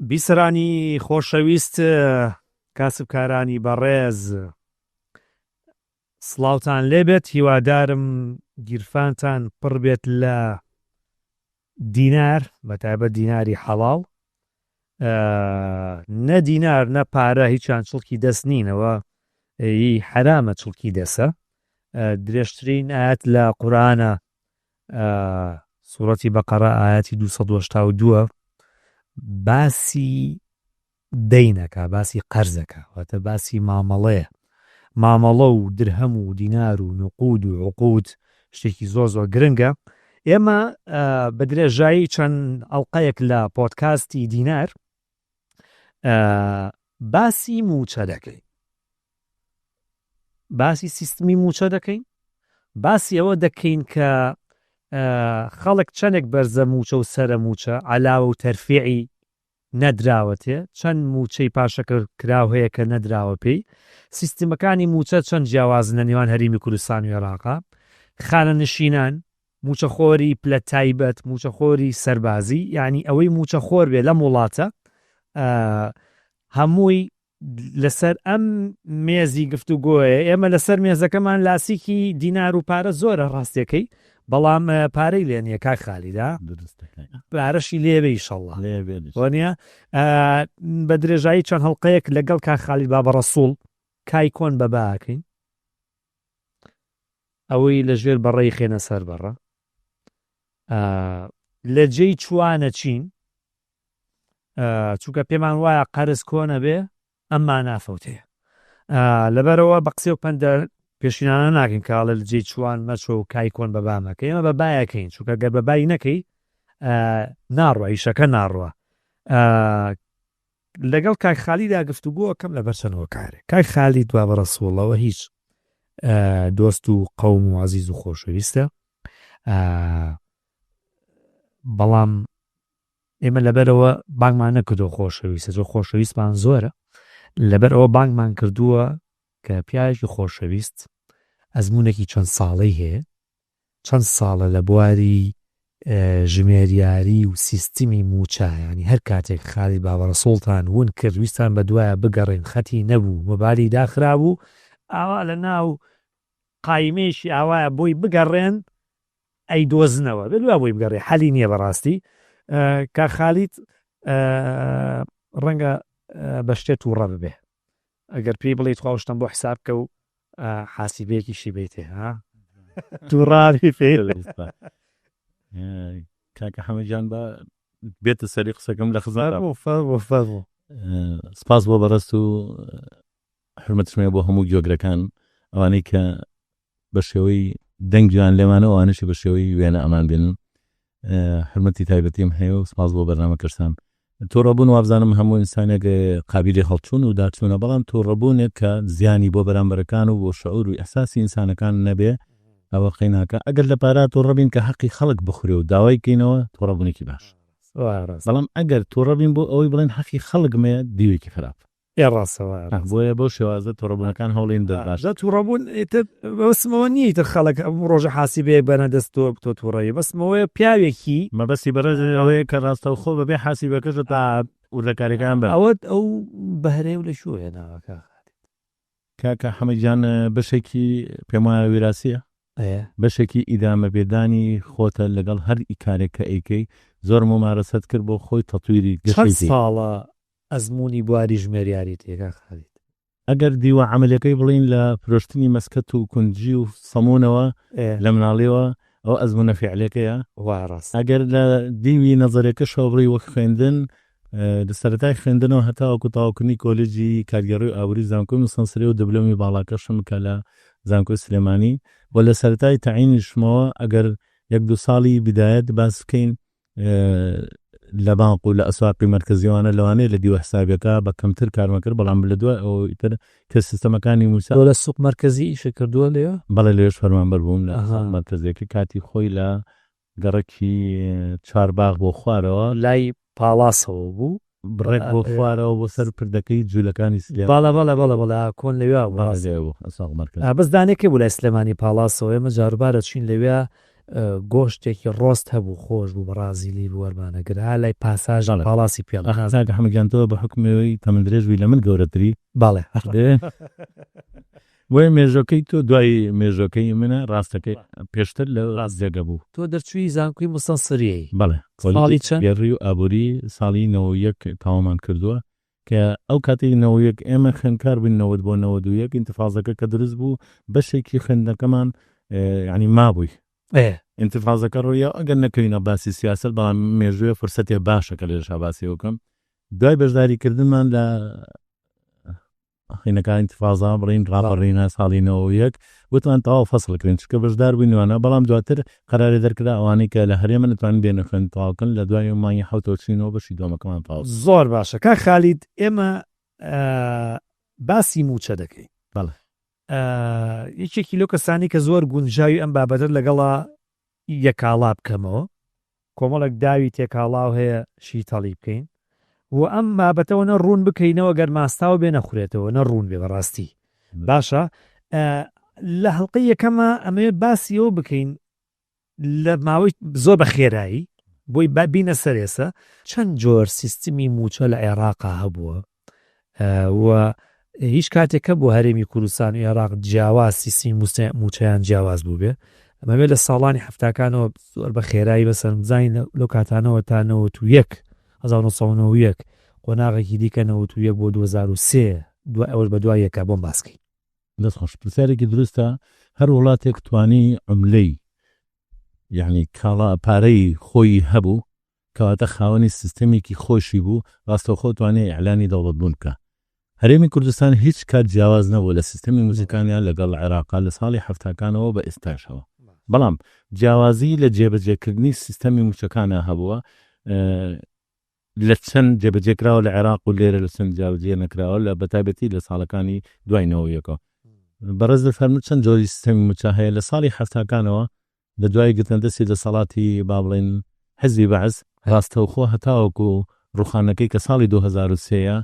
بیسەرانی خۆشەویست، کاسبکارانی بەڕێز، سڵاوتان لێبێت، هیوادارم گیرفانتان پڕ بێت لە دینار، بەتایبەت دیناری حەڵاڵ. نە دینار نە پارە هیچیان چڵکی دەست نینەوە ی حەرامە چڵکی دەسە. درێژترین ئایەت لە قورئانە سوڕەتی بەقەڕە ئایەتی 282 باسی دەینەکە باسی قەرزەکە واتە باسی مامەڵەیە مامەڵە و درهەم و دینار و نقود و عقود شتێکی زۆر زۆر گرنگە ئێمە بە درێژایی چەند ئەڵلقەیەک لە پۆدکاستی دینار باسی موچە دەکەین باسی سیستمی موچە دەکەین باسی ئەوە دەکەین کە خەڵک چەندێک بەرزە موچە و سەرە موچە علاوە و تەرفیعی نەدراوەتێ چەند موچەی پاشەکەوتکراو هەیە کە نەدراوە پێی سیستمەکانی موچە چەند جیاوازن لە نێوان هەرێمی کوردستان و عێراقا خانەنشینان موچەخۆری پلە تایبەت موچەخۆری سەربازی یعنی ئەوەی موچەخۆر بێ لەم وڵاتە هەمووی لەسەر ئەم مێزی گفتوگۆیە ئێمە لەسەر مێزەکەمان لاسیکی دینار و پارە زۆرە ڕاستەکەی بەڵام پارەی لێ نییە کاک خالیدا پارەشی لێبێ ئیشەڵڵا وانە بە درێژایی چەند هەڵلقەیەک لەگەڵ کاک خالید بابە ڕەسوڵ کای کۆن بە باکەین ئەوەی لە ژێر بەڕەی خێنە سەر بەڕە لە جێی چوانە چین چونکە پێمان وایە قەرز کۆنە بێ ئەمما نافەوتێ لەبەرەوە بە قسێ و پەندە پێشینانە ناکەین کاڵە لە جێی چوان مەچۆ و کای کۆن بە بامەکە ئێمە بە بایەکەین چونکە گەر بە بای نەکەی ناڕوە ئیشەکە ناڕوە لەگەڵ کاک خالیدا گفتوگۆ ئەکەم لەبەر چەند هۆکارێک کاک خالید بابە ڕەسوڵەوە هیچ دۆست و قەوم و عەزیز و خۆشەویستە بەڵام ئێمە لەبەرەوە بانگمان نەکردووە خۆشەویستە زۆر خۆشەویستمان زۆرە لەبەر ئەوە بانگمان کردووە کە پیاوێکی خۆشەویست ئەزمونێکی چەند ساڵەی هەیە چەند ساڵە لە بواری ژمێریاری و سیستمی مووچە یانی هەر کاتێک خالید بابەڕەسوڵتان ون کرد ویستان بە دوایا بگەڕێن خەتی نەبوو مۆبایلی داخرابوو ئاوا لە ناو قایمەیەکی ئاوایە بۆی بگەڕێن ئەیدۆزنەوە بێ دوا بۆی بگەڕێ حەلی نییە بەڕاستی کاک خالید ڕەنگە بە شتێ تووڕە ببێ ئەگەر پێی بڵێی تخوا شتم بۆ حساب بکە و حاسیبەیەکیشی بیتێ ها تووڕاوی پێی کاکە حەمە گیان با بێتە سەری قسەکەم لە خزمەت فەرموو فەرموو سپاس بۆ بەڕێزت و حورمەتشم هەیە بۆ هەموو گوێگرەکان ئەوانەی کە بە شێوەی دەنگ گوێیان لێمانە و ئەوانەشی بە شێوەی وێنە ئەمان بینن حورمەتی تایبەتیم هەیە و سپاس بۆ بەرنامەکەشتان. توڕەبوون وابزانم هەموو ئینسانێک قابیلی هەڵچوون و داچوونە بەڵام توڕەبوونێک کە زیانی بۆ بەرامبەرەکان و بۆ شعور و ئیحساسی ئینسانەکان نەبێ ئەوە قەیناکە ئەگەر لە پارا توڕەبین کە هەقی خەڵک بخورێ و داوای کەینەوە توڕەبوونێکی باش بەڵام ئەگەر توڕەبین بۆ ئەوەی بڵێن هەقی خەڵک مەیە دیوێکی خراپ. ئێ ڕاستە وایە ڕاستە. بۆیە بەو شێوازە توڕەبوونەکان هەوڵین دەست باش. جا توڕەبوون ئیتر مەبەستم ئەوە نییە ئیتر خەڵک ئەم ڕۆژە حاسیبەیەک بەنە دەست تۆ تۆ توڕەیی مەبەستم ئەوەیە پیاوێکی. مەبەستی بەڕێز ئەوەیە کە ڕاستەوخۆ بەبێ حاسیبەکەش تا وردەکاریەکان بە. ئەوە ئەو بەهرەیەو لە کوێ هێناوە کاک خالید؟ کاکە حەمە گیان بەشێکی پێم وایە ویراسیە بەشێکی ئیدامە پێدانی خۆتە لەگەڵ هەر کارێک کە ئەیکەی زۆر مومارەسەت کرد بۆ خۆی تەتویری گەشەی چەند ساڵە ئەزموونی بواری ژمێریاریت هەیە کاک خالید؟ ئەگەر دیوە عەمەلیەکەی بڵێین لە فرۆشتنی مەسکەت و کونجی و سەمونەوە لە مناڵیەوە ئەوە ئەزموونە فیعلیەکەیە. وایە ڕاستە. ئەگەر لە دیوی نەزەریەکەشەوە بڵێی وەک خوێندن لە سەرەتای خوێندنەوە هەتاوەکو تەواوکردنی کۆلێجی کارگێڕی و ئابووری زانکۆی موستەنسری و دبلۆمی باڵاکەشم کە لە زانکۆی سلێمانی و لە سەرەتای تەعینیشمەوە ئەگەر یەک دوو ساڵی بدایەت باس بکەین لە بانق و لە ئەسواقی مەرکەزیوانە لەوانەیە لە دیوە حسابیەکە بە کەمتر کارمان کرد بەڵام لە دوای ئەوە ئیتر کە سیستەمەکانی موسا تۆ لە سوق مەرکەزی ئیشت کردووە لەوێ؟ بەڵێ لەوێش فەرمانبەر بووم لە سوق مەرکەزیەکە کاتی خۆی لە گەڕەکی چوارباغ بۆ خوارەوە. لای پاڵاسەوە بوو. بڕێک بۆ خوارەوە بۆ سەر پردەکەی جولەکانی سلێمانی. بەڵێ بەڵێ بەڵێ بەڵێ ئا کۆن لەویا بوو ڕاستە. بەڵێ لەوێ بوو ئەسواق مەرکەز. بەس دانەکەی بوو لای سلێمانی پاڵاسەوە ئێمە جاروبار ئەچوین لەویا. گۆشتێکی ڕۆست هەبوو خۆش بوو بەڕازیلی بوو وەرمانەگرت ها لای پاساژ بەڵێ. پاڵاسی پێڵ. ئاخ کاکە حەمە گیان تۆ بە حوکمی ئەوەی تەمەن درێژ بووی لە من گەورەتری. بەڵێ. دێ بۆیە مێژۆکەی تۆ دوای مێژۆکەی منە ڕاستەکەی پێشتر لە جێگە بوو. تۆ دەرچووی زانکۆی موستەنسریەی. بەڵێ. ساڵی چەند؟ گێڕی و ئابووری ساڵی 91 تەواومان کردووە کە ئەو کاتەی 91 ئێمە خوێندکار بووین 90 بۆ 91 ئینتفازەکە کە دروست بوو بەشێکی خوێندنەکەمان یانی مابووی. ئینتفازەکە ڕوویا ئەگەر نەکەوینە باسی سیاسەت بەڵام مێژوویە فرسەتێ باشە کە لێرەشا باسی بکەم دوای بەشداری کردنمان لە هینەکان ئینتفازا بڕین ڕاپەڕینە ساڵی 91 وتمان تەواو فەسڵ کرین چونکە بەشدار بووین وانە بەڵام دواتر قەرارێ دەرکرا ئەوانەی کە لە هەرێمن ئەتوانن بێنە خوێند تەواو کەن لە دوای مانگی حەوتەوە چوینەوە بەشی دووەمەکەمان تەواو کرد. زۆر باشە کاک خالید ئێمە باسی مووچە دەکەین. بەڵێ. یەکێکی لەو کەسانی کە زۆر گونجاوی ئەم بابەتەت لەگەڵا یەکاڵا بکەمەوە کۆمەڵێک داوی تێکاڵاو هەیە شیتەڵی بکەین و ئەم بابەتەوە نە ڕوون بکەینەوە گەر ماستاو بێ نەخورێتەوە نە ڕوون بێ بەڕاستی باشە لە هەڵلقەی یەکەمە ئەمەوێت باسی ئەوە بکەین لە ماوەی زۆر بە خێرایی بۆی با بینە سەر ئێسە چەند جۆر سیستمی مووچە لە عێراقا هەبووە و هیچ کاتێک هەبووە هەرێمی کوردستان و عێراق جیاواز سیستمی مووچەیان جیاواز بووبێ ئەمەوێ لە ساڵانی حەفتاکانەوە زۆر بە خێرایی بەسەر بزانین لەو کاتانەوە تا 91 1991 قۆناغێکی دیکە 91 بۆ 2003 دوای ئەوەش بە دوای یەکە بۆم باسکەی. دەست خۆش پرسیارێکی دروستە هەر وڵاتێک توانی عوملەی یعنی کاڵا پارەی خۆی هەبوو کەواتە خاوەنی سیستەمێکی خۆشی بوو ڕاستەوخۆ توانێ ئیعلانی دەوڵەت بوون بکا هەرێمی کوردستان هیچ کات جیاواز نەبوو لە سیستەمی موزیکانیان لەگەڵ عێراقا لە ساڵی حەفتاکانەوە بە ئێستاشەوە بەڵام جیاوازی لە جێبەجێکردنی سیستەمی موچەکانە هەبووە لە چەند جێبەجێ کراوە لە عێراق و لێرە لە چەند جیاوجێ نەکراوە لە بەتایبەتی لە ساڵەکانی دوای نەوەیەکەوە. بەڕێز دەفەرموون چەند جۆری سیستەمی مووچە هەیە لە ساڵی حەفتاکانەوە لە دوای گرتنە دەستی دەسەڵاتی با بڵێین حزبی بەعس ڕاستەوخۆ هەتاوەکو ڕوخانەکەی کە ساڵی 2003 یە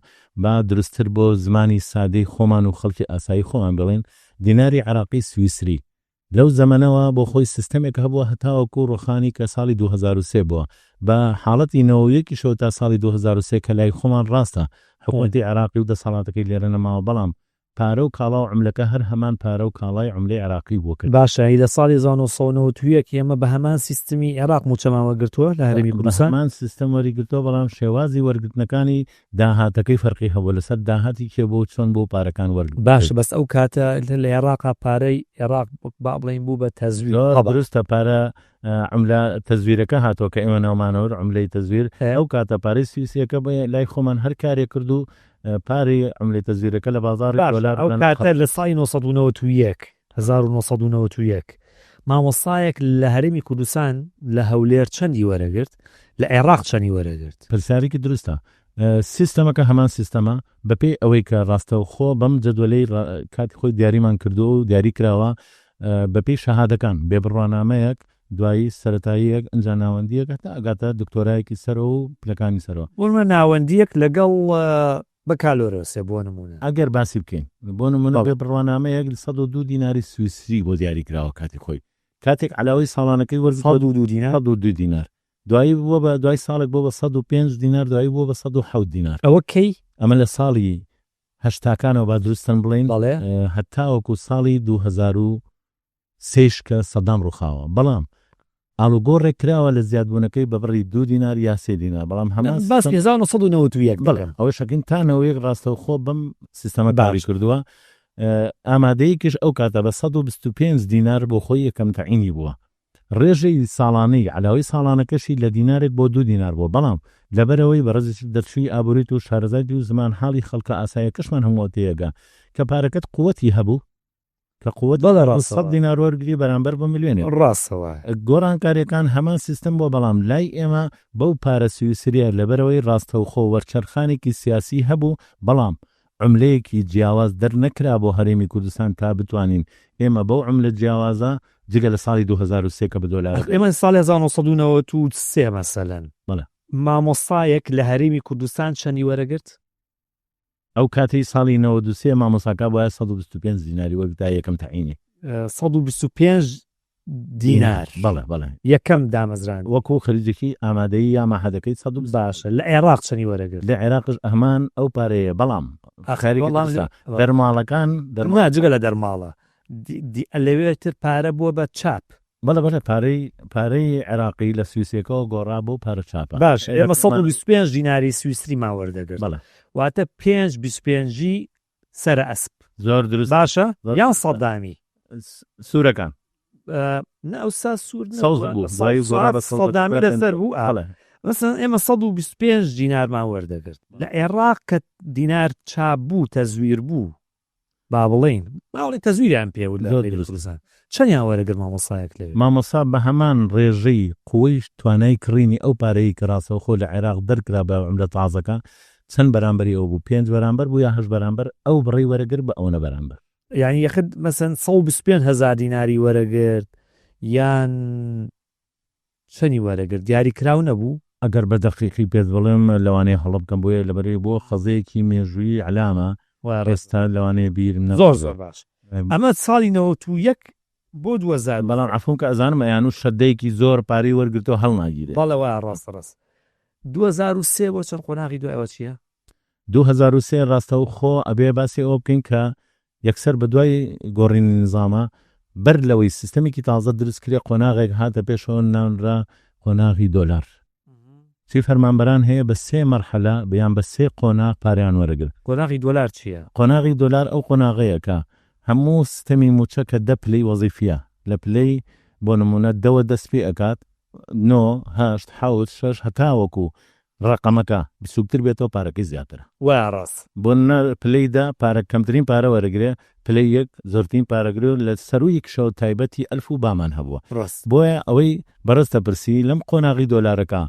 با دروستتر بۆ زمانی سادەی خۆمان و خەڵکی ئاسایی خۆمان بڵێین دیناری عێراقی سویسری لەو زەمەنەوە بۆ خۆی سیستەمێک هەبووە هەتاوەکو ڕوخانی کە ساڵی 2003 بووە بە حاڵەتی 91 یشەوە تا ساڵی 2003 کە لای خۆمان ڕاستە حکومەتی عێراقی و دەسەڵاتەکەی لێرە نەماوە بەڵام پارە و کاڵا و عوملەکە هەر هەمان پارە و کاڵای عوملەی عێراقی بووە کە. باشە ئەی لە ساڵی 1991 ئێمە بە هەمان سیستمی عێراق مووچەمان وەرگرتووە لە هەرێمی بە کوردستان؟ هەمان سیستەم وەریگرتووە بەڵام شێوازی وەرگرتنەکانی داهاتەکەی فەرقی هەبووە لەسەر داهاتی کێ بووە و چۆن بووە پارەکان وەرگرتووە. باشە بەس ئەو کاتە لە عێراقا پارەی عێراق با بڵێین بوو بە تەزویر زۆر طبعا. دروستە پارە عوملە تەزویرەکە هاتووە کە ئێمە ناومانەوە عوملەی تەزویر ئەو کاتە پارەی سویسیەکە بۆ لای خۆمان هەر کارێک کرد و پارەی عوملەی تەزویرەکە لە بازاڕی باشە دۆلار ئەو کاتە لە ساڵی 991 1991 مامۆستایەک لە هەرێمی کوردستان لە هەولێر چەندی وەرەگرت لە عێراق چەنی وەرەگرت؟ پرسیارێکی دروستە. سیستەمەکە هەمان سیستەمە بەپێی ئەوەی کە ڕاستەوخۆ بەم جەدوەلەی کاتی خۆی دیاریمان کردووە و دیاری کراوە بەپێی شەهادەکان بێ بڕوانامەیەک دوایی سەرەتاییەک ئینجا ناوەندییەک هەتا ئەگاتە دکتۆرایەکی سەرەوە و پلەکانی سەرەوە. بۆ نموونە ناوەندییەک لەگەڵ بەکالۆرۆسێ بۆ نموونە. ئەگەر باسی بکەین بۆ نموونە بێ بڕوانامەیەک 102 دیناری سویسری بۆ دیاری کراوە کاتی خۆی کاتێک عەلاوەی ساڵانەکەی وەرگرت 102 دینار؟ 102 دینار دوایی بووە بە دوای ساڵێک بووە بە 105 دینار دوایی بووە بە 107 دینار. ئەوە کەی؟ ئەمە لە ساڵی هەشتاکانەوە با دروستن بڵێین بەڵێ. هەتاوەکو ساڵی 2003 کە سەدام ڕووخاوە بەڵام ئاڵوگۆڕێک کراوە لە زیادبوونەکەی بە بڕی دوو دینار یا سێ دینار بەڵام هەمان باس سیستەم 1991 بەڵێ دەکەم. ئەوەش ئەکەین تا 91 ڕاستەوخۆ بەم سیستەمە کاری باش. کردووە ئامادەیەکیش ئەو کاتە بە 125 دینار بۆ خۆی یەکەم تەعینی بووە ڕێژەی ساڵانەی عەلاوەی ساڵانەکەشی لە دینارێک بۆ دوو دینار بووە بەڵام لەبەرئەوەی بەڕێزیشت دەرچووی ئابووریت و شارەزایت و زمان حاڵی خەڵکە ئاسایەکەشمان هەموو تێیەگا کە پارەکەت قوتی هەبوو کە قوت بەڵێ هەبوو ڕاستە سەد وایە. دینار وەرگری بەرامبەر بە ملیۆنێک. ڕاستە وایە. گۆڕانکاریەکان هەمان سیستم بووە بەڵام لای ئێمە بەو پارە سویسریە لەبەرئەوەی ڕاستەوخۆ وەرچەرخانێکی سیاسی هەبوو بەڵام عوملەیەکی جیاواز دەرنەکرا بۆ هەرێمی کوردستان تا بتوانین ئێمە بەو عوملە جیاوازە جگە لە ساڵی 2003 کە بە دۆلار ئەخ ئێمە ساڵی 1993 مەسەلەن بەڵێ. مامۆستایەک لە هەرێمی کوردستان چەنی وەرەگرت؟ ئەو کاتەی ساڵی 93 مامۆستاکە بوایە 125 دیناری وەرگرتا یەکەم تەعینی. 125. دینار. بەڵێ بەڵێ. یەکەم دامەزراند. وەکوو خەریجێکی ئامادەیی یا مەعهەدەکەی 120. باشە لە عێراق چەنی وەرەگرت؟ لە عێراقش هەمان ئەو پارەیە بەڵام خەریکی دروستە دەرماڵەکان دەرماڵ نا جگە لە دەرماڵە دی دی لەوێ تر پارە بووە بە چاپ. بەڵێ بەڵێ پارەی پارەی عێراقی لە سویسیەکەوە گۆڕا بۆ پارە چاپە. باشە ئێمە 125 دیناری سویسریمان وەردەگرت بەڵێ. واتە پێنج 25 ی سەرە ئەسپ. زۆر دروست. باشە یان سەدامی. سوورەکان. نا ئەوسا سوور نەبوو. سەوز بوو. سەدامی لەسەر بوو. بەڵێ. مەسەلەن ئێمە 125 دینارمان وەردەگرت. لە عێراق کە دینار چاپ بوو تەزویر بوو با بڵێین با بڵێین تەزویریان پێ وت لە کوردستان چەندیان وەرەگرت مامۆستایەک لەوێ؟ مامۆستا بە هەمان ڕێژەی قوەی توانای کڕینی ئەو پارەیەی کە ڕاستەوخۆ لە عێراق دەرکرا بە عوملە تازەکە چەند بەرامبەری ئەو بوو پێنج بەرامبەر بوو یا هەشت بەرامبەر ئەو بڕەی وەرەگرت بە ئەونە بەرامبەر. یانی یەخت مەسەن 125 هەزار دیناری وەرەگرت یان چەنی وەرەگرت دیاری کراو نەبوو؟ ئەگەر بە دەقیقی پێت بڵێم لەوانەیە هەڵە بکەم بۆیە لەبەرئەوەی بۆ خەزەیەکی مێژوویی ئیعلامە ئێستا لەوانەیە بیرم نەمێنێت. زۆر زۆر باش ئەمە ساڵی 91 بۆ 2000. بەڵام عەفوم کە ئەزانم ئەیانوو شەدەیەکی زۆر پارەی وەرگرتووە هەڵناگیرێ. بەڵێ وایە ڕاستە ڕاست. 2003 بۆ چەند قۆناغی دوای ئەوە چیە؟ 2003 ڕاستەوخۆ ئەبێ باسی ئەوە بکەین کە یەکسەر بە دوای گۆڕینی نیزامە بەر لەوەی سیستەمێکی تازە دروست کرێ قۆناغێک هاتە پێشەوە ناونرا قۆناغی دۆلار. چی فەرمانبەران هەیە بە سێ مەرحەلە یان بە سێ قۆناغ پارەیان وەرەگرت. قۆناغی دۆلار چیە؟ قۆناغی دۆلار ئەو قۆناغەیە کە هەموو سیستەمی موچە کە دە پلەی وەزیفیە لە پلەی بۆ نمونە دەوە دەست پێ ئەکات نۆ هەشت حەوت شەش هەتاوەکو ڕەقەمەکە بچوکتر بێتەوە پارەکەی زیاترە. وایە ڕاست. بۆ نمونە پلەی دە پارە کەمترین پارە وەرەگرێ پلەی یەک زۆرترین پارە گرێ و لە سەرووی یەکیشەوە تایبەتی ئەلف و بامان هەبووە. ڕاست. بۆیە ئەوەی بەڕێزت ئەپرسی لەم قۆناغی دۆلارەکە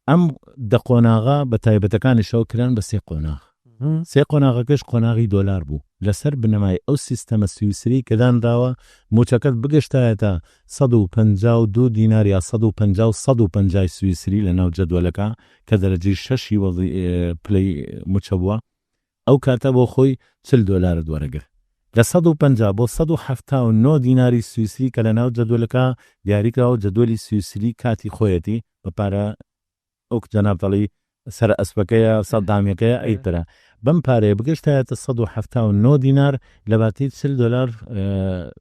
ئەم دە قۆناغە بە تایبەتەکانیشەوە کران بە سێ قۆناغ. سێ قۆناغەکەش قۆناغی دۆلار بوو. لەسەر بنەمای ئەو سیستەمە سویسری کە دانراوە مووچەکەت بگەشتایەتە 152 دینار یا 150 و 150 سویسری لە ناو جەدوەلەکە کە دەرەجەی شەشی وەزی پلەی مووچە بووە ئەو کاتە بۆ خۆی 40 دۆلارت وەرەگرت. لە 150 بۆ 179 دیناری سویسری کە لە ناو جەدوەلەکە دیاریکراوە جەدوەلی سویسری کاتی خۆیەتی بە پارە ئەو جەنابت ئەڵێی سەرە ئەسپەکەیە سەدامیەکەیە ئەی ترە بەم پارەیە بگەشتایەتە 179 دینار لە باتی 40 دۆلار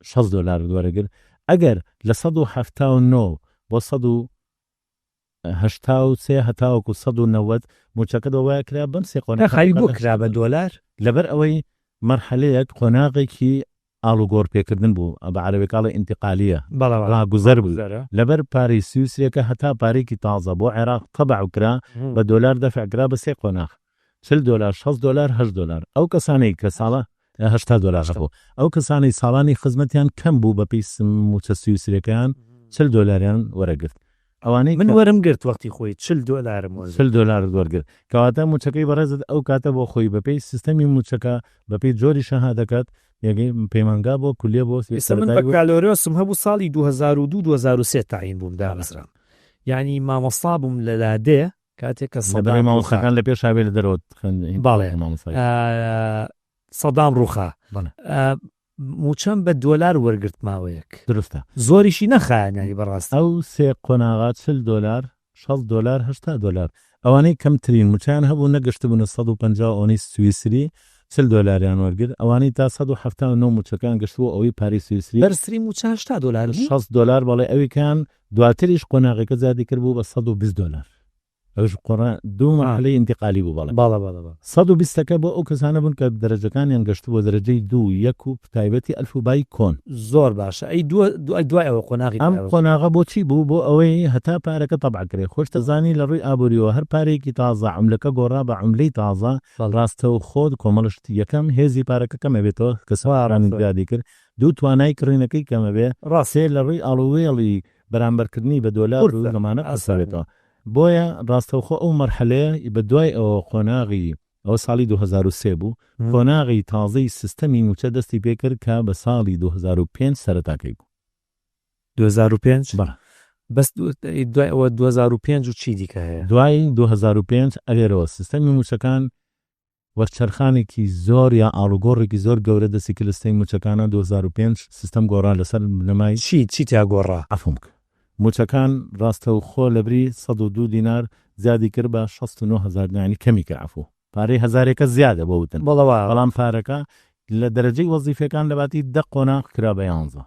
60 دۆلارت وەرەگرت ئەگەر لە 179 بۆ 183 هەتاوەکو 190 موچەکەت بە وایە کرا بەم سێ قۆناغە خاوی بۆ کرا بە دۆلار؟ لەبەر ئەوەی مەرحەلەیەک قۆناغێکی ئاڵوگۆڕ پێکردن بوو بە عەرەبیەکە ئەڵێ ئینتقالیە ڕاگوزەر بوو لەبەر پارەی سویسریەکە هەتا پارەیەکی تازە بۆ عێراق تەبع کرا بە دۆلار دەفع کرا بە سێ قۆناغ 40 دۆلار 60 دۆلار 8 دۆلار ئەو کەسانەی کە ساڵە 80 دۆلار هەبوو ئەو کەسانەی ساڵانی خزمەتیان کەم بوو بە پێی مووچە سویسریەکەیان 40 دۆلاریان وەرەگرت ئەوانەی من وەرم گرت وەختی خۆی 40 دۆلارم وەرگرت. 40 دۆلارت وەرگرت کەواتە مووچەکەی بەڕێزت ئەو کاتە بۆ خۆی بە پێی سیستەمی مووچەکە بە پێی جۆری شەهادەکەت یەکەی پەیمانگا بۆ کولیە بۆ ئێستا من سەرەتایی بۆ. بەکالۆریۆسم هەبوو ساڵی 2002 2003 تەعین بووم دامەزرام یانی مامۆستا بووم لە لادێ کاتێک کە لەبەرەی سەدام ڕووخا. مامۆستاکان لە پێشا بێ لە دەرەوە خوێندنی بەڵێ مامۆستای. سەدام ڕووخا بەڵێ. مووچەم بە دۆلار وەرگرت ماوەیەک. دروستە. زۆریشی نەخایاند یانی بەڕاستی. ئەو سێ قۆناغە 40 دۆلار، 60 دۆلار، 80 دۆلار. ئەوانەی کەمترین مووچەیان هەبوو نەگەشتبوونە 150 ئەوەنەی سویسری 40 دۆلاریان وەرگرت. ئەوانەی تا 179 مووچەکەیان گەشتبوو ئەوەی پارەی سویسری. بەرزترین مووچە 80 دۆلار بوو؟ 60 دۆلار بەڵێ ئەویکەیان دواتریش قۆناغەکە زیادی کرد بوو بە 120 دۆلار. ئەوش قۆڕا دوو مەرحەلەی ئینتیقالی بوو بەڵێ. بەڵێ بەڵێ بەڵێ. 120 ەکە بۆ ئەو کەسانە بوون کە دەرەجەکانیان گەشتبووە دەرەجەی دوو، یەک و تایبەتی ئەلف و بای کۆن. زۆر باشە ئەی دوو دوای ئەوە قۆناغی ئەم دوای ئەوە چی؟ قۆناغە بۆ چی بوو؟ بۆ ئەوەی هەتا پارەکە تەبع کرێ. خۆشت ئەزانی لە ڕووی ئابووریەوە هەر پارەیەکی تازە عوملەکە گۆڕا بە عوملەی تازە بەڵێ. ڕاستەوخۆ کۆمەڵە شتی یەکەم هێزی پارەکە کەم ئەبێتەوە کە وا سەرانی ڕاستە. زیادی کرد دوو توانای کڕینەکەی کەم ئەبێ ڕاستە. سێ لە ڕووی ئاڵووێڵی بەرامبەرکردنی بە دۆلار و قورسە لەمانە قورس ئاسان نیە. ئەبێتەوە. بۆیە ڕاستەوخۆ ئەو مەرحەلەیە بە دوای ئەوە قۆناغی ئەوە ساڵی 2003 بوو قۆناغی تازەی سیستەمی مووچە دەستی پێکرد کە بە ساڵی 2005 سەرەتاکەی بوو. 2005؟ بەڵێ. بەس دوای ئەوە 2005 و چی دیکە هەیە؟ دوای 2005 ئەلێرەوە سیستەمی مووچەکان وەرچەرخانێکی زۆر یا ئاڵوگۆڕێکی زۆر گەورە دەستی کرد لە سیستەمی مووچەکانە، 2005 سیستەم گۆڕا لەسەر بنەمای. چی چی تیا گۆڕا؟ عەفوم بکە. مووچەکان ڕاستەوخۆ لەبری 102 دینار زیادی کرد بە 69 هەزار دینار یانی کەمی کرد عەفو پارەی هەزارێکە زیادە بۆ وتن بەڵێ وایە. بەڵام پارەکە لە دەرەجەی وەزیفیەکان لەباتی دە قۆناغ کرا بە یانزە.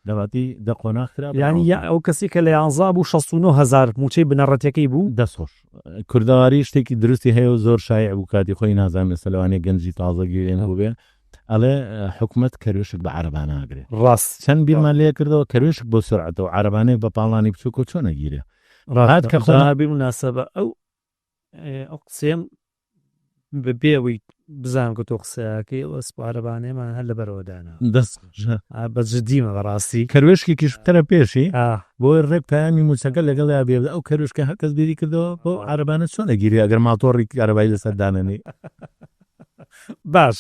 لەباتی دە قۆناغ کرا بە یانی یانزە. ئەو کەسی کە لە یانزا بوو 69 هەزار مووچەی بنەڕەتیەکەی بوو. دەست خۆش. کوردەواری شتێکی دروستی هەیە و زۆر شایع بوو کاتی خۆی نازانم ئێستا لەوانەیە گەنجی تازە گوێی لێ نەبووبێ ئەڵێ حکومەت کەروێشک بە عەرەبانە ئەگرێ. ڕاست. چەند بیرمان لێ کردەوە کەروێشک بۆ سورعەتە و عەرەبانەیەک بە پاڵانی بچووکەوە چۆن ئەگیرێ؟ ڕاستە. هات کە خۆ. جا بالمناسبە ئەو ئەو قسەیەم بە بێ ئەوەی بزانم کە تۆ قسەیەکەی ئەو ئەسپ عەرەبانەیەمان هەر لەبەرەوە دانا. دەست خۆش. بە جدیمە بەڕاستی. کەروێشکێکیش بکەرە پێشی ئا. بۆی ڕێک پەیامی مووچەکە لەگەڵیا بێ ئەو کەروێشکە هەر کەس بیری کردەوە بەو عەرەبانە چۆن ئەگیرێ ئەگەر ماتۆڕی کارەبایی لەسەر دانەنێی. باش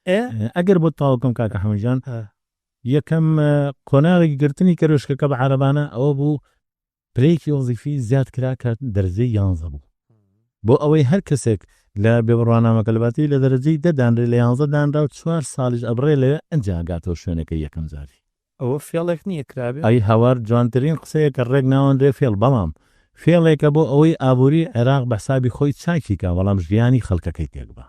ئێ. ئەگەر بۆت تەواو کەم کاکە حەمە گیان یەکەم قۆناغی گرتنی کەروێشکەکە بە عەرەبانە ئەوە بوو پلەیەکی وەزیفی زیاد کرا کە دەرەجەی یانزە بوو بۆ ئەوەی هەر کەسێک لە بێ بڕوانامەکە لە باتی لە دەرەجەی دە دانرێ لە یانزە دانرا و چوار ساڵیش ئەبڕێ لەوێ ئەنجا ئەگاتەوە شوێنەکەی یەکەم جاری. ئەوە فێڵێک نییە کرابێ؟ ئەی هاوار جوانترین قسەیە کە ڕێک ناوەنرێ فێڵ بەڵام فێڵێکە بۆ ئەوەی ئابوری عێراق بە حسابی خۆی چاکی کا بەڵام ژیانی خەڵکەکەی تێک با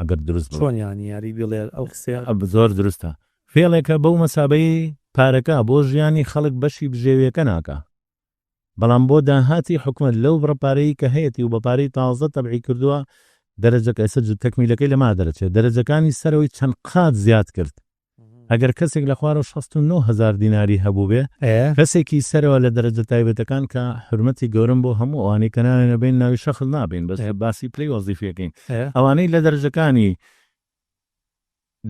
ئەگەر دروست بڵێم. چۆن یانی یاری بیڵێ ئەو قسەیە؟ زۆر دروستە فێڵێکە بەو مەسابەی پارەکە بۆ ژیانی خەڵک بەشی بژێویەکە ناکا بەڵام بۆ داهاتی حکومەت لەو بڕە پارەی کە هەیەتی و بە پارەی تازە تەبعی کردووە دەرەجەکە ئێستا تەکمیلەکەی لەما دەرەچێت دەرەجەکانی سەرەوەی چەند قات زیاد کرد ئەگەر کەسێک لە خوارەوە 69 هەزار دیناری هەبووبێ کەسێکی سەرەوە لە دەرەجە تایبەتەکان کە حورمەتی گەورەم بۆ هەموو ئەوانەی کە ناوێنە بین ناوی شەخس نابین بەس باسی پلەی وەزیفیەکەین ئەوانەی لە دەرەجەکانی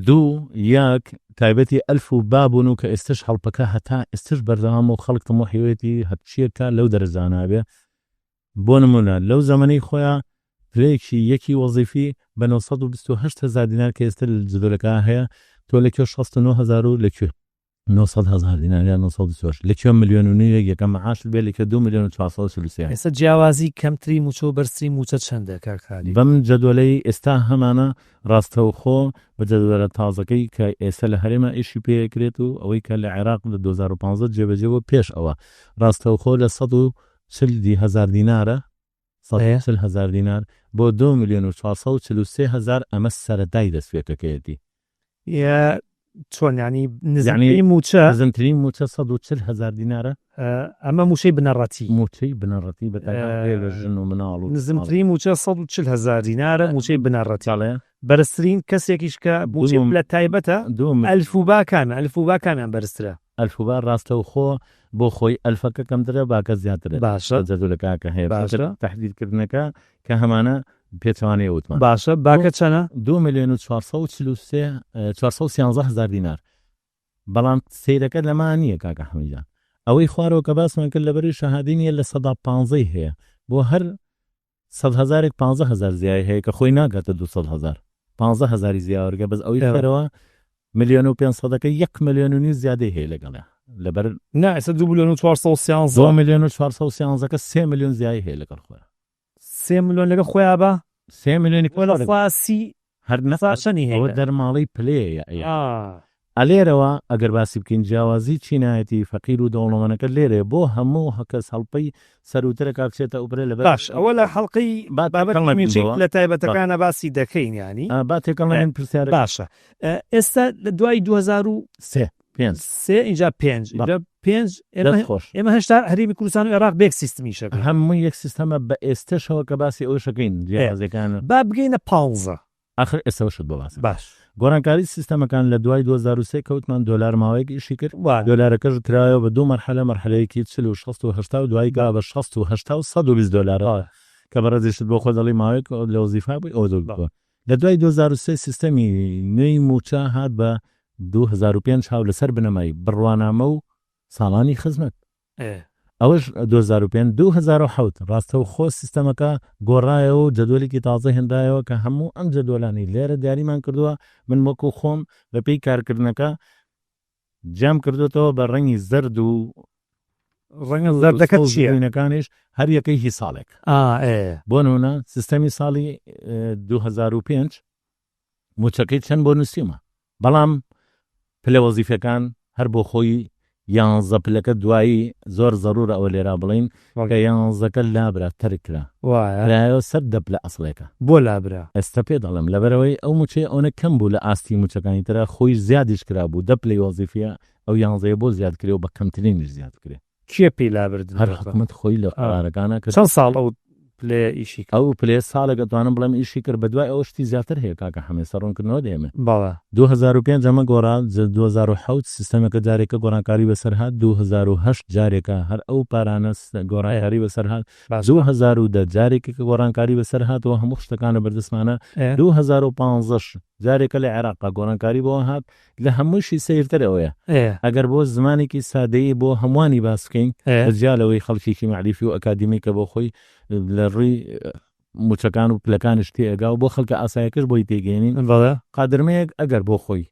دوو یەک تایبەتی ئەلف و با بوون و کە ئێستش هەڵپەکە هەتا ئێستش بەردەوامە و خەڵک تموحی هەیەتی هەرچیەکە لەو دەرەجانە بێ بۆ نموونە لەو زەمەنەی خۆیا پلەیەکی یەکی وەزیفی بە 928 هەزار دینار کە ئێستا لە جدولەکە هەیە تۆ لە کوێ 69 هەزار و لە کوێ 900 هەزار دینار یان 928 لە کوێ ملیۆن و نیوێک یەکەم معاشت بێ لە کوێ 2 ملیۆن و 443. ئێستا جیاوازی کەمترین مووچە و بەرزترین مووچە چەندە کاک خالید؟ بەم جەدوەلەی ئێستا هەمانە ڕاستەوخۆ بە جەدوەلە تازەکەی کە ئێستا لە هەرێما ئیشی پێ ئەکرێت و ئەوەی کە لە عێراق لە 2015 جێبەجێ بووە پێش ئەوە ڕاستەوخۆ لە 140 هەزار دینارە 140 هەزار دینار بۆ 2 ملیۆن و 443 هەزار ئەمە سەرەتای دەستپێکەکەیەتی. یا چۆن یانی نزمترین مووچە؟ نزمترین مووچە 140 هەزار دینارە. ئەمە مووچەی بنەڕەتی. مووچەی بنەڕەتی بە تایبەت لە ژن و مناڵ و نزمترین مووچە 140 هەزار دینارە مووچەی بنەڕەتی. بەڵێ. بەرزترین کەسێکیش کە مووچەی پلە تایبەتە ئەلف و با کامە؟ ئەلف و با کامیان بەرزترە؟ ئەلف و با ڕاستەوخۆ بۆ خۆی ئەلفەکە کەمترە باکە زیاترە. باشە. جەدولەکە کە هەیە. باشە. تەحدیدکردنەکە کە هەمانە پێچەوانەی وتمان. باشە باکە چەنە؟ 2 ملیۆن و 443 413 هەزار دینار. بەڵام سەیرەکە لەما نییە کاکە حەمید جان. ئەوەی خوارەوە کە باسمان کرد لەبەری شەهادەی نییە 15% هەیە. بۆ هەر 100 هەزارێک 15 هەزار زیای هەیە کە خۆی ناگاتە 200 هەزار. 15 هەزاری زیاوەرگە بەس ئەوەی سەرەوە ملیۆن و 500ەکە 1 ملیۆن و نیو زیادەی هەیە لەگەڵیا. لەبەر نا ئێستا 2 ملیۆن و 413 2 ملیۆن و 413ەکە 3 ملیۆن زیای هەیە لەگەڵ خۆیان. 3 ملیۆن لەگەڵ خۆیا بە؟ 3 ملیۆنی خۆ لە خوا سی هەر نەفا چەنی هەیە؟ ئەوە دەرماڵەی پلەیە ئەیە. ئەلێرەوە ئەگەر باسی بکەین جیاوازی چینایەتی فەقیر و دەوڵەمەنەکە لێرەیە بۆ هەموو کەس هەڵپەی سەروترەکە بچێتە ئەو پلە لەبەر باش ئەوە لە حەڵقەی بابەتی لە تایبەتەکانە باسی دەکەین یانی با تێکەڵ نەبین پرسیارەکە. باشە ئێستا لە دوای 2003 پێنج ئینجا پێنج ئینجا پێنج دەست خۆش. ئێمە هێشتا هەرێمی کوردستان و عێراق بێک سیستمیشەکەین. هەموو یەک سیستەمە بە ئێستەشەوە کە باسی ئەوەشەکەین جیاوازیەکان. با بگەینە پانزە. ئاخر ئێستەوەشت بۆ باسم. باش. گۆڕانکاری سیستەمەکان لە دوای 2003 کەوتمان دۆلار ماوەیەک ئیشی کرد. دۆلارەکەش کرایەوە بە دوو مەرحەلە، مەرحەلەیەکی 40 و 60 و 80 و دوایی گا بە 60 و 80 و 120 دۆلار. کە بەڕێزیشت بۆ خۆ دەڵێی ماوەیەک لە وەزیفا بووی ئەوە زۆر بووە. لە دوای 2003 سیستەمی نوێی مووچە هات بە 2005 هاو لەسەر بنەمای بڕوانامە و ساڵانی خزمەت. ئەوەش 2005 2007 ڕاستەوخۆ سیستەمەکە گۆڕایەوە و جەدوەلێکی تازە هێنرایەوە کە هەموو ئەم جەدوەلانەی لێرە دیاریمان کردووە من وەکو خۆم بەپێی کارکردنەکە جیام کردوێتەوە بە ڕەنگی زەرد و ڕەنگە زەردەکە چییە؟ ەکانیش هەر یەکەی هی ساڵێک. ئا ئێ. بۆ نمونە سیستەمی ساڵی 2005 موچەکەی چەند بۆ نووسیومە، بەڵام پلە وەزیفەکان هەر بۆ خۆی یانزە پلەکە دوایی زۆر زەرورە ئەوە لێرا بڵێین کە یانزەکە لابرا تەرک کرا وایە کرایەوە سەر دە پلە ئەسڵێکە. بۆ لابرا؟ ئێستا پێ دەڵێم لەبەرئەوەی ئەو موچەیە ئەونە کەم بوو لە ئاستی موچەکانی ترا خۆی زیادیش کرابوو دە پلەی وەزیفیە ئەو یانزەیە بۆ زیاد کرێ و بە کەمترینیش زیاد بکرێ. کێ پێی لابردن هەر حکومەت خۆی لە قەرارەکانا کە چەند ساڵ ئەو پلەیە ئیشی کرد؟ ئەو پلەیە ساڵێک ئەتوانم بڵێم ئیشی کرد بەدوای ئەوە شتی زیاتر هەیە کاکە حەمە ئێستا ڕوونکردنەوە دێمێ. بەڵێ. 2005 ئەمە گۆڕا 2007 سیستەمەکە جارێکە گۆڕانکاری بەسەر هات 2008 جارێکە هەر ئەو پارانە گۆڕانکاری بەسەر هات باشە. 2010 جارێکی کە گۆڕانکاری بەسەر هاتەوە هەموو شتەکان لە بەردەستمانە ئێ. 2015 جارێکە لە عێراقا گۆڕانکاری بۆ هات لە هەمووشی سەیرتر ئەوەیە ئەگەر بۆ زمانێکی سادەیی بۆ هەمووانی باس بکەین بە جیا لەوەی خەڵکێکی مەعریفی و ئەکادیمی کە بۆ خۆی لە ڕووی موچەکان و پلەکانیش تێئەگا و بۆ خەڵکە ئاسایەکەش بۆی تێگەیەنین قادرمەیەک ئەگەر بۆ خۆی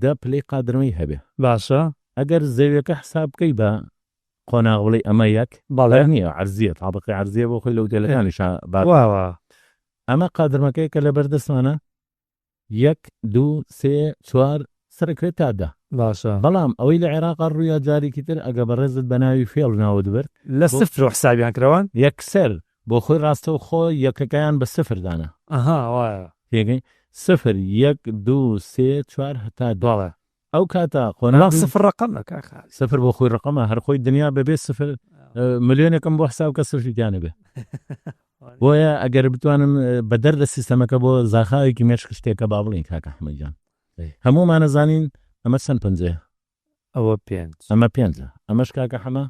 دە پلەی قادرمەی هەبێ باشە. ئەگەر زەویەکە حساب بکەی بە قۆناغ بڵێی ئەمە یەک بەڵێ نییە عەرزیە تابقی عەرزیە بۆ خۆی لە ئوتێلەکانیشا باس واوە. ئەمە قادرمەکەیە کە لەبەر دەستمانە یەک دوو سێ چوار سەرەکرێت تا دە. باشە. بەڵام ئەوەی لە عێراقا ڕوویا جارێکی تر ئەگە بەڕێزت بە ناوی فێڵ ناوت برد لە بۆ. سفرەوە حسابیان کراوان؟ یەکسەر بۆ خۆی ڕاستەوخۆ یەکەکەیان بە سفر دانا. ئەها وایە. تێگەی؟ سفر یەک دوو سێ چوار هەتا دە. بەڵێ. ئەو کاتە بەڵام قۆناغی. سفر ڕەقەمە کاک خالید. سفر بۆ خۆی ڕەقەمە هەر خۆی دنیا بەبێ سفر ملیۆنێکم بۆ حساب کە سفری تیا نەبێ. بۆیە ئەگەر بتوانم بەدەر لە سیستەمەکە بۆ زاخاوێکی مێشک شتێکە با بڵێین کاک ئەحمەد گیان هەموومان ئەزانین ئەمە چەند پەنجەیە؟ ئەوە پێنج. ئەمە پێنجە ئەمەش کاکە حەمە؟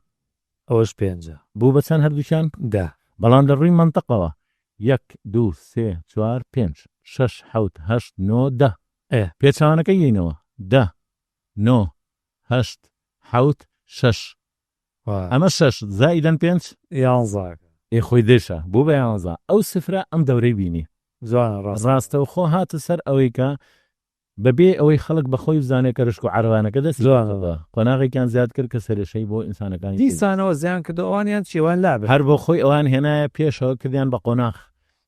ئەوەش پێنجە. بوو بە چەند هەردووکیان؟ دە. بەڵام لە ڕووی مەنتقەوە یەک دوو سێ چوار پێنج شەش حەوت هەشت نۆ دە. ئێ. پێچەوانەکەی یەینەوە دە نۆ هەشت حەوت شەش. ئەمە شەش زائیدەن پێنج؟ یانزە. ئێ خۆی دەشە بوو بە یانزە. ئەو سفرە ئەم دەورەی بینی. جوانە ڕاستە. ڕاستەوخۆ هاتە سەر ئەوەی کە بە بێ ئەوەی خەڵک بە خۆی بزانێ کەرشک و عەرەبانەکە دەستی جوانە. کردووە. قۆناغێکیان زیاد کرد کە سەرێشەی بۆ ئینسانەکانی تر. دیسانەوە زیان کردەوە ئەوانیان چی ئەوان لابرد. هەر بۆ خۆی ئەوان هێنایە پێشەوە کردیان بە قۆناغ.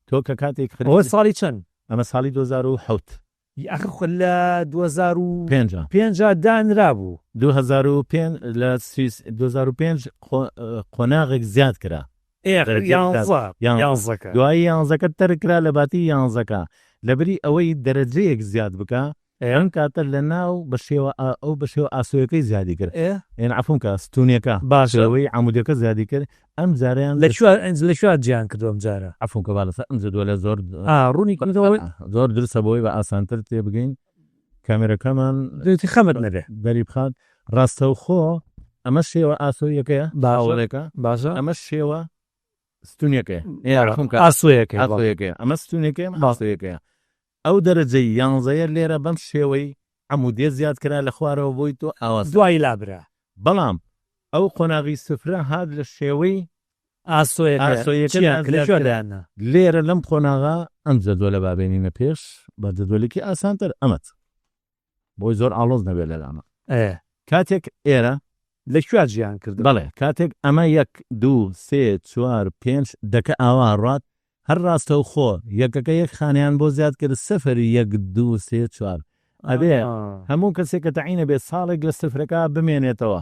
تۆ کە کاتێک ئەوە خەریکی. ساڵی چەند؟ ئەمە ساڵی 2007. ئەخر خۆ لە 2005 2005 دانرابوو. 2005 لە سویس 2005 قۆناغێک زیاد کرا. ئێ یانزە یانزەکە. دوایی یانزەکە تەرک کرا لە باتی یانزەکە لەبری ئەوەی دەرەجەیەک زیاد بکا ئەم کاتە لە ناو بە شێوە ئەو بە شێوە ئاسۆیەکەی زیادی کرد ئێ یان عەفوم کە ستونیەکە باشە شێوەی عەمودەکە زیادی کرد ئەم جارەیان لە کوێ لە کوێ جیان کردوە ئەم جارە؟ عەفوم کە با لەسەر ئەم جدوەلە زۆر ئا ڕوونی کردەوە زۆر دروستە بۆی بە ئاسانتر تێبگەین کامێرەکەمان خەمت نەبێ دەری بخات ڕاستەوخۆ ئەمە شێوە ئاسۆیەکەیە باشە هاوڵێکە باشە ئەمە شێوە ستونیەکەیە ئاسۆیەکەی ئاسۆیەکەیە ئەمە ستونیەکەیە ئەمە ئاسۆیەکەیە ئەو دەرەجەی یانزەیە لێرە بەم شێوەی عەمودیە زیاد کرا لە خوارەوە بۆی تۆ ئاوا دوایی لابرا بەڵام ئەو قۆناغی سفرە هات لە شێوەی ئاسۆیەکە ئاسۆیەکە چیان کرد لە کوێ دایاننا؟ لێرە لەم قۆناغە ئەم جەدوەلە با بێنینە پێش بە جەدوەلێکی ئاسانتر ئەمەت بۆی زۆر ئاڵۆز نەبێت لەلامە ئێ کاتێک ئێرە لە کوێ جیان کرد؟ بەڵێ کاتێک ئەمە یەک دوو سێ چوار پێنج دەکە ئاوا ڕات هەر ڕاستەوخۆ یەکەکە یەک خانەیان بۆ زیاد کرد سفر یەک دوو سێ چوار ئەبێ هەموو کەسێک کە تەعینە بێت ساڵێک لە سفرەکە بمێنێتەوە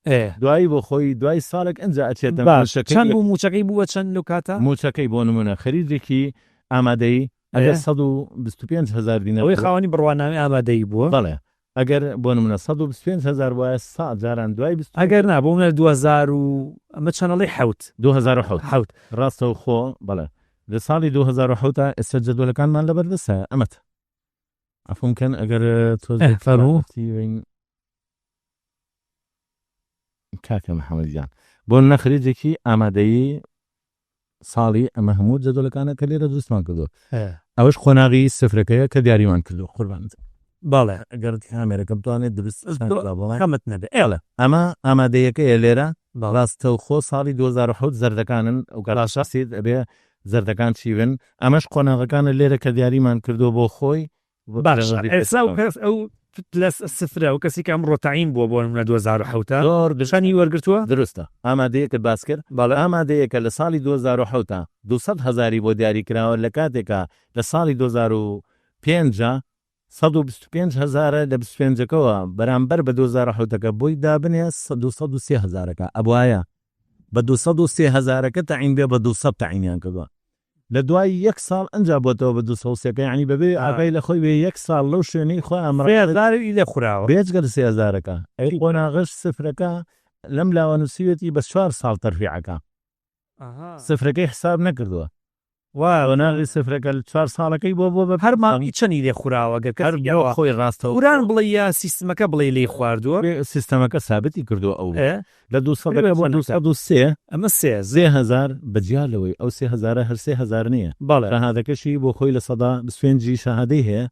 ئێ دوایی بۆ خۆی دوای ساڵێک ئنجا ئەچێتە باش مووچەکەی چەند بوو مووچەکەی بووە چەند لەو کاتە؟ مووچەکەی بۆ نموونە خەریجێکی ئامادەیی ئەگەر 125 هەزار دینار ئەوەی خاوەنی بڕوانامەی ئامادەیی بووە؟ بەڵێ ئەگەر بۆ نموونە 125 هەزار بوایە سا جاران دوای بیست ئەگەر نا بۆ منە 2000 و ئەمە چەند ئەڵێی حەوت 2007 حەوت ڕاستەوخۆ بەڵێ لە ساڵی 2007 ئێستا جەدوەلەکانمان لەبەر دەستە ئەمەت عەفوم کەن ئەگەر تۆزێک فەرموو. کاکە محەممەد گیان بۆ نەخریجێکی ئامادەیی ساڵی ئەمە هەموو جەدۆلەکانە کە لێرە دروستمان کردو ئەوەش قۆناغی سفرەکەیە کە دیاریمان کردو قوربانت بەڵێ ئەگەر کامێرەکە بتوانێت دروست خەمت نەبێ ئێڵێ ئەمە ئامادەیەکەیە لێرە ڕاستەوخۆ ساڵی 2007 زەردەکانن ئەو باشە. کاتە ئەبێ زەردەکان چی بن ئەمەش قۆناغەکانە لێرە کە دیاریمان کردو بۆ خۆی باشە ئێستا ئەو کەس ئەو پلە سفرە و کەسی کە ئەمڕۆ تەعین بووە بۆ نمونە 2007 زۆر دروستە. چەنی وەرگرتووە؟ دروستە. ئامادەیەکت باس کرد. بەڵێ. ئامادەیەکە لە ساڵی 2007 200 هەزاری بۆ دیاری کراوە لە کاتێکا لە ساڵی 2005 125 هەزارە لە 25 ەکەوە بەرامبەر بە 2007 ەکە بۆی دابنێ 203 هەزارەکە ئەبوایە بە 203 هەزارەکە تەعین بێ بە 200 تەعینیان کردووە. لە دوای یەک ساڵ ئەنجا بۆتەوە بە 203 ەکە یعنی بەبێ ئاگای لە خۆی بێ یەک ساڵ لەو شوێنەی خۆیان سێ هەزاری لێ خوراوە. بێجگە لە سێ هەزارەکە ئەی قۆناغەش سفرەکە لەم لاوە نووسیوێتی بە 4 ساڵ تەرفیعەکە سفرەکەی حساب نەکردووە. وا قۆناغی سفرەکە لە 4 ساڵەکەی بۆ بۆ بە هەر مانگی چەنی لێ خوراوە گەر هەر کەسی بۆ خۆی ڕاستەوە قوران بڵێ یا سیستمەکە بڵێ لێی خواردووە؟ سیستەمەکە سابتی کردووە ئەو لە پێ بۆ نەکا. 203 ئەمە سێ 3000 بەجیا لەوەی ئەو 3000 هەر 3000 نییە. بەڵێ. شەهادەکەشی بۆ خۆی لە 25% شەهادەی هەیە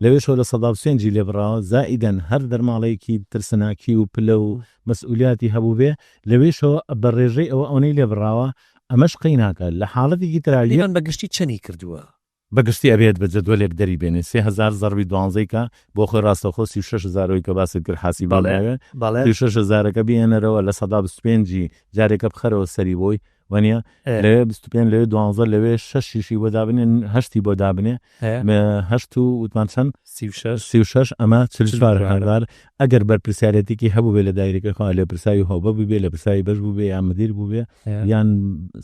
لەوێشەوە لە 25% لێ بڕاوە زائیدەن هەر دەرماڵەیەکی ترسناکی و پلە و مەسئولیاتی هەبوو بێ لەوێشەوە بە ڕێژەی ئەوە ئەوەی لێ بڕاوە ئەمەش قەی ناکات لە حاڵەتێکی ترا لیان بە گشتی چەنی کردووە؟ بە گشتی ئەبێت بە جەدوەلێک دەری بێنێ 3000 زەربی 12 کە بۆ خۆی ڕاستەوخۆ 36000 ئەوەی کە باست کرد حاسیب بەڵێ. ناوێ بەڵێ. 36000ەکە بهێنەرەوە لە 25% جارێکە بخەرەوە سەری بۆی وانییە؟ لەوێ 25 لەوێ 12 لەوێ 6 بۆ دابنێ 8 بۆ دابنێ 8 و وتمان چەند؟ 36. 36 ئەمە 44000 ئەگەر بەرپرسیارەتێکی هەبوو بێ لە دایرەکەی خۆیان لێپرساوی هۆبە بوو بێ لێپرساوی بەش بوو بێ یان مدیر بوو بێ یان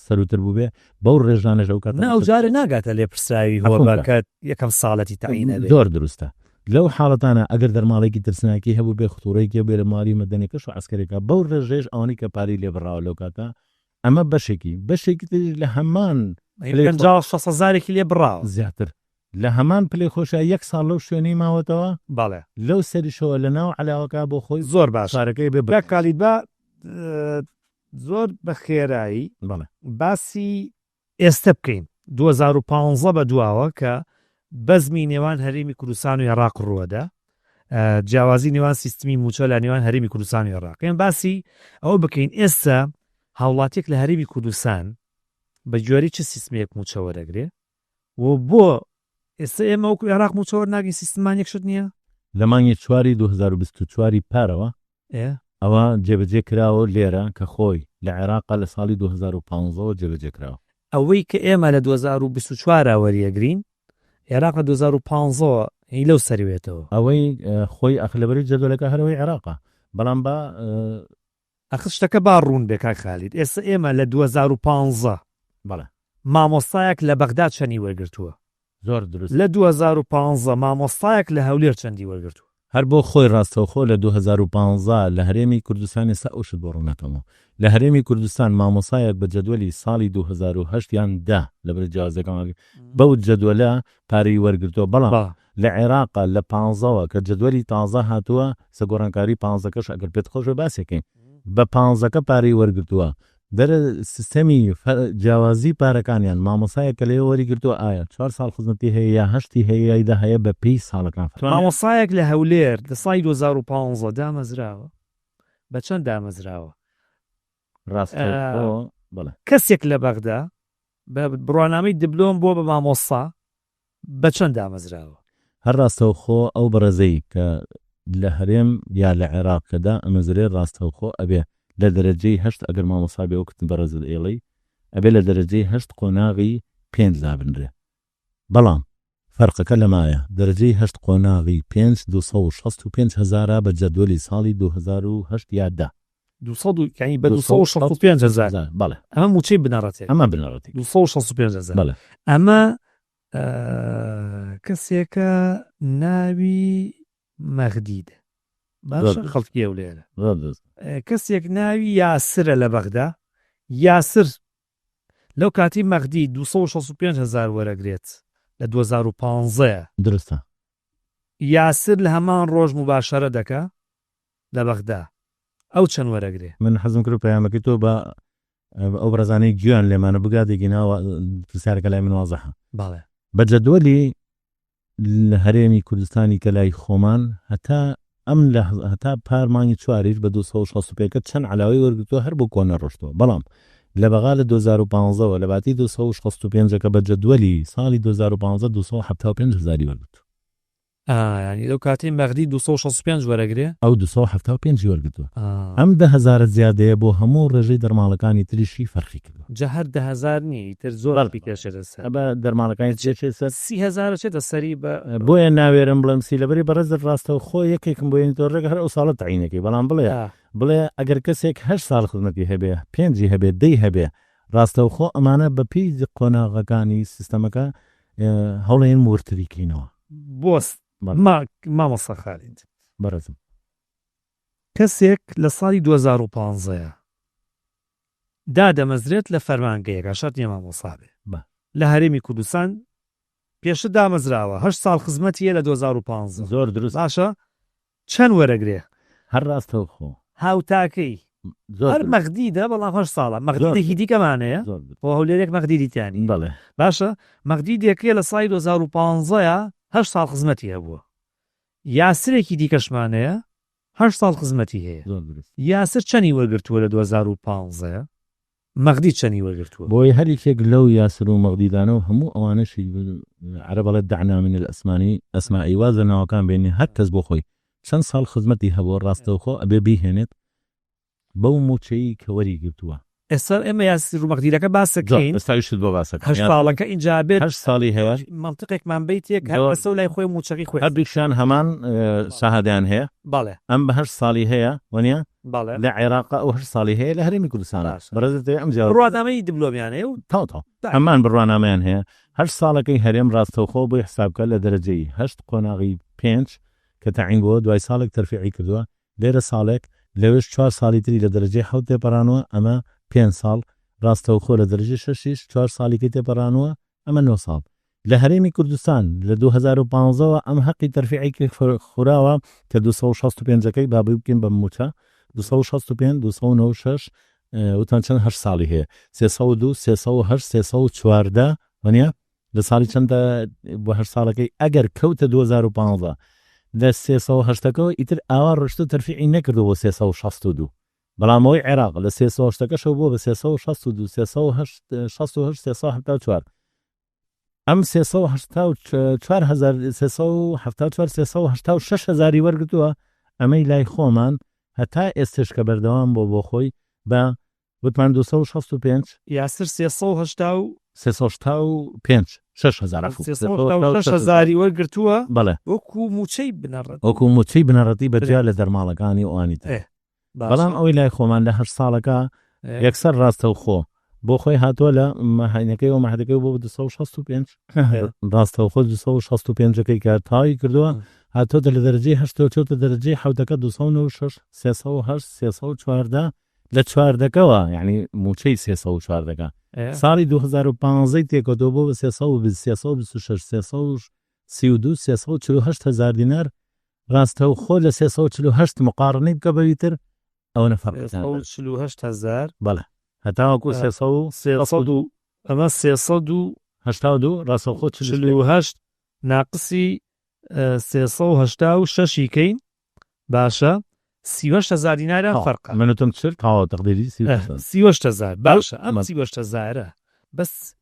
سەروتر بوو بێ بەو ڕێژانەش ئەو کاتە نا ئەو جارە ناگاتە لێپرسراوی هۆبە کە یەکەم ساڵەتی تەعینە بێ. زۆر دروستە. لەو حاڵەتانە ئەگەر دەرماڵێکی ترسناکی هەبوو بێ خطورەیەکی هەبوو بێ لە ماڵی مەدەنیەکەش و عەسکەرێکە بەو ڕێژەیەش ئەوانەی کە پارەی لێ بڕاوە لەو کاتە ئەمە بەشێکی بەشێکی تریش لە هەمان پلەی 50 60 هەزارێکی لێ بڕاوە زیاتر لە هەمان پلەی خۆشە یەک ساڵ لەو شوێنەی ماوەتەوە بەڵێ لەو سەریشەوە لە ناو عەلاوەکە بۆ خۆی زۆر باش شارەکەی بێ کاک خالید با زۆر بە خێرایی بەڵێ باسی ئێستە بکەین 2015 بە دواوە کە بەزمی نێوان هەرێمی کوردستان و عێراق ڕووەدا جیاوازی نێوان سیستمی موچە لە نێوان هەرێمی کوردستان و عێراق یان باسی ئەوە بکەین ئێستا هاوڵاتیەک لە هەرێمی کوردستان بە گوێرەی چ سیستمێک موچە وەرەگرێ و بۆ ئێستا ئێمە وەکو عێراق موچە وەرناگرین سیستممان یەک شت نییە؟ لە مانگی 4 2024 پارەوە ئەوە جێبەجێ کراوە لێرە کە خۆی لە عێراق لە ساڵی 2015ەوە جێبەجێ کراوە. ئەوەی کە ئێمە لە 2024 وەریەگرین عێراق لە 2015ەوە هی لەو سەروێتەوە. ئەوەی خۆی ئەخ لەبەری جەدوەلەکە هەرەوەی عێراقە بەڵام با ئەخ شتەکە با ڕوون بێ کاک خالید ئێستا ئێمە لە 2015 بەڵێ مامۆستایەک لە بەغدا چەنی وەرگرتووە؟ زۆر دروست. لە 2015 مامۆستایەک لە هەولێر چەندی وەرگرتووە؟ هەر بۆ خۆی ڕاستەوخۆ لە 2015 لە هەرێمی کوردستان ئێستا ئەو شت بۆ ڕوونەکەمەوە. لە هەرێمی کوردستان مامۆسایەک بە جەدوەلی ساڵی 2008 یان 10 لەبەر جیاوازەکان بەو جەدوەلە پارەی وەرگرتووە بەڵام لە عێراق لە 15ەوە کە جەدوەلی تازە هاتووە سە گۆڕانکاری 15ەکەش ئەگەر پێت خۆش بێ باسێکەین بە 15ەکە پارەی وەرگرتووە دەرە سیستەمی جیاوازی پارەکانیان مامۆسایەک کە لەوێ وەری گرتووە ئایا 4 ساڵ خزمەتی هەیە یا هەشتی هەیە یا دە هەیە بە پێی ساڵەکان مامۆسایەک لە هەولێر لە ساڵی 2015 دامەزراوە بە چەند دامەزراوە؟ ڕاستەوخۆ بەڵێ کەسێک لە بەغدا بە بڕوانامەی دبلۆم بووە بە مامۆستا بە چەند دامەزراوە؟ هەر ڕاستەوخۆ ئەو بەڕێزەی کە لە هەرێم یا لە عێراق کە دامەزرێ ڕاستەوخۆ ئەبێ لە دەرەجەی 8 ئەگەر مامۆستا بێ وەکت بەڕێزت ئێڵەی ئەبێ لە دەرەجەی 8 قۆناغی 5 دابنرێ بەڵام فەرقەکە لەمایە دەرەجەی 8 قۆناغی 5 265 هەزارە بە جەدوەلی ساڵی 2008 یا 10 200 یعنی بە 265 هەزار بەڵێ ئەمە موچەی بنەڕەتێک ئەمە بنەڕەتی 265 هەزار بەڵێ ئەمە کەسێکە ناوی مەغدیدە باشە خەڵکی هەولێرە زۆر دروست کەسێک ناوی یاسرە لە بەغدا یاسر لەو کاتی مەغدی 265 هەزار وەرەگرێت لە 2015 دروستە یاسر لە هەمان ڕۆژ مباشەرە دەکا لە بەغدا ئەو چەند وەرەگرێ؟ من حەزم کرد پەیامەکەی تۆ بە ئەو بەڕێزانەی گوێیان لێمانە بگاتێکی ناوە پرسیارەکە لای من وازحە. بەڵێ. بە جەدوەلی لە هەرێمی کوردستانی کە لای خۆمان هەتا ئەم لەحزە هەتا پار مانگی چواریش بە 265 چەند علاوەی وەرگرتووە هەر بۆ کۆنە ڕۆشتووە بەڵام لە بەغا لە 2015ەوە لە باتی 265ەکە بە جەدوەلی ساڵی 2015 275 هەزاری وەرگرتووە. ئا یانی لەو کاتەی مەغدی 265 وەرەگرێ؟ ئەو 275 ی وەرگرتووە. ئەم دە هەزارە زیادەیە بۆ هەموو ڕێژەی دەرماڵەکانی تریشی فەرقی کردووە. جا هەر 10,000 نییە ئیتر زۆر بەڵێ پی دەچێتە سەر. بە دەرماڵەکانی تر دەچێتە سەر. 30,000 ئەچێتە سەری بە. بۆیە ناوێرم بڵێم سی لەبەری بەڕێزت ڕاستەوخۆ یەکێکم بۆ یەنی تۆ ڕێک هەر ئەو ساڵە تەعینەکەی بەڵام بڵێ بڵێ ئەگەر کەسێک هەشت ساڵ خزمەتی هەبێ پێنجی هەبێ دەی هەبێ ڕاستەوخۆ ئەمانە بە پێی قۆناغەکانی سیستەمەکە هەوڵێن وردتری کەینەوە. بۆ مامۆستا خالید. بەڕێزم. کەسێک لە ساڵی 2015 دادەمەزرێت لە فەرمانگەیەکا، شەرت نییە مامۆستا بێ، لە هەرێمی کوردستان پێشتر دامەزراوە، هەشت ساڵ خزمەتی هەیە لە 2015. زۆر دروست. باشە چەند وەرەگرێ؟ هەر ڕاستەوخۆ. هاوتاکەی زۆر هەر دروست. مەغدیدە بەڵام هەشت ساڵە، زۆر مەغدیدێکی دروست. دیکەمان هەیە زۆر دروست. خۆ هەولێرێک مەغدیدی تیا نییە. بەڵێ. باشە مەغدیدێک هەیە لە ساڵی 2015 هەشت ساڵ خزمەتی هەبووە. یاسرێکی دیکەشمان هەیە هەشت ساڵ خزمەتی هەیە. زۆر دروست. یاسر چەنی وەرگرتووە لە 2015؟ مەغدید چەنی وەرگرتووە؟ بۆیە هەر یەکێک لەو یاسر و مەغدیدانە و هەموو ئەوانەشی عەرەب ئەڵێت دعنا من الاسمانی اسمائی واز لە ناوەکان بێنێ هەر کەس بۆ خۆی چەند ساڵ خزمەتی هەبووە ڕاستەوخۆ ئەبێ بیهێنێت بەو مووچەی کە وەری گرتووە. ئێستا ئێمە یاسر و مەغدیدەکە باس زۆر ئەکەین ئێستا ئیشت بۆ باس ئەکەم هەشت ساڵەکە ئینجا بێت هەشت ساڵی هەیە مەنتقێکمان بەیتێ کە هەر زۆر کەسە و لای خۆی مووچەکەی خۆی حساب هەردووکیان هەمان شەهادەیان هەیە بەڵێ. ئەم بە هەشت ساڵی هەیە وەنیە؟ بەڵێ. لە عێراقا ئەو هەشت ساڵی هەیە لە هەرێمی کوردستانا باشە. بەڕێزت دەوێ ئەم جیاوازیە بڕوانامەی دبلۆمیان هەیە و تەواو تەواو تاک. هەمان بڕوانامەیان هەیە هەشت ساڵەکەی هەرێم ڕاستەوخۆ بۆی حساب بکە لە دەرەجەی هەشت قۆناغی پێنج کە تەعین بووە دوای ساڵێک تەرفیعی کردووە لێرە ساڵێک لەوێش چوار ساڵی تری لە دەرەجەی حەوت تێپەڕانووە ئەمە پێنج ساڵ ڕاستەوخۆ لە دەرەجەی شەشیش چوار ساڵیکەی تێپەڕانووە ئەمە نۆ ساڵ لە هەرێمی کوردستان لە 2015 وە ئەم هەقی تەرفیعی کە خوراوە کە 265 ەکەی با بکەین بە مووچە 265 296 وتمان چەند هەشت ساڵی هەیە 302 308 314 وەنیە لە ساڵی چەندە بۆ هەشت ساڵەکەی ئەگەر کەوتە 2015 لە 308 ەکەوە ئیتر ئاوا ڕۆشتوو تەرفیعی نەکردووە بۆ 362 بەڵام ئەوەی عێراق لە 308 ەکەشەوە بووە بە 362 368 374 ئەم 384 هەزار 374 386 هەزاری وەرگرتووە ئەمەی لای خۆمان هەتا ئێستش کە بەردەوام بۆ بۆ خۆی بە وتمان 265 یاسر 380 و 365 6 هەزار عەفو 386 هەزاری وەرگرتووە بەڵێ وەکو مووچەی بنەڕەت وەکو مووچەی بنەڕەتی بە جیا لە دەرماڵەکانی و ئەوانی تر بەڵام ئەوەی لای خۆمان لە هەشت ساڵەکە یەکسەر ڕاستەوخۆ بۆ خۆی هاتووە لە مەهینەکەی و مەهدەکەی بۆ 265 ڕاستەوخۆ 265 ەکەی کە تەواوی کردووە هاتۆتە لە دەرەجەی هەشتەوە چۆتە دەرەجەی حەوتەکە 296 308 314 لە چواردەکەوە یعنی موچەی 314ەکە ساڵی 2015 تێکەوتەوە بۆ 320 326 332 348 هەزار دینار ڕاستەوخۆ لە 348 مقارنەی بکە بەوی تر ئەوەنە فەرقتان 348 هەزار بەڵێ هەتاوەکو 300 و ئەمە 382 ڕاستەوخۆ 48 ناقسی 386 ی کەین باشە 38 هەزار دینارە فەرقە. من وتم چل تەواو تەقدیری 38 هەزار باشە ئەم 38 هەزارە بەس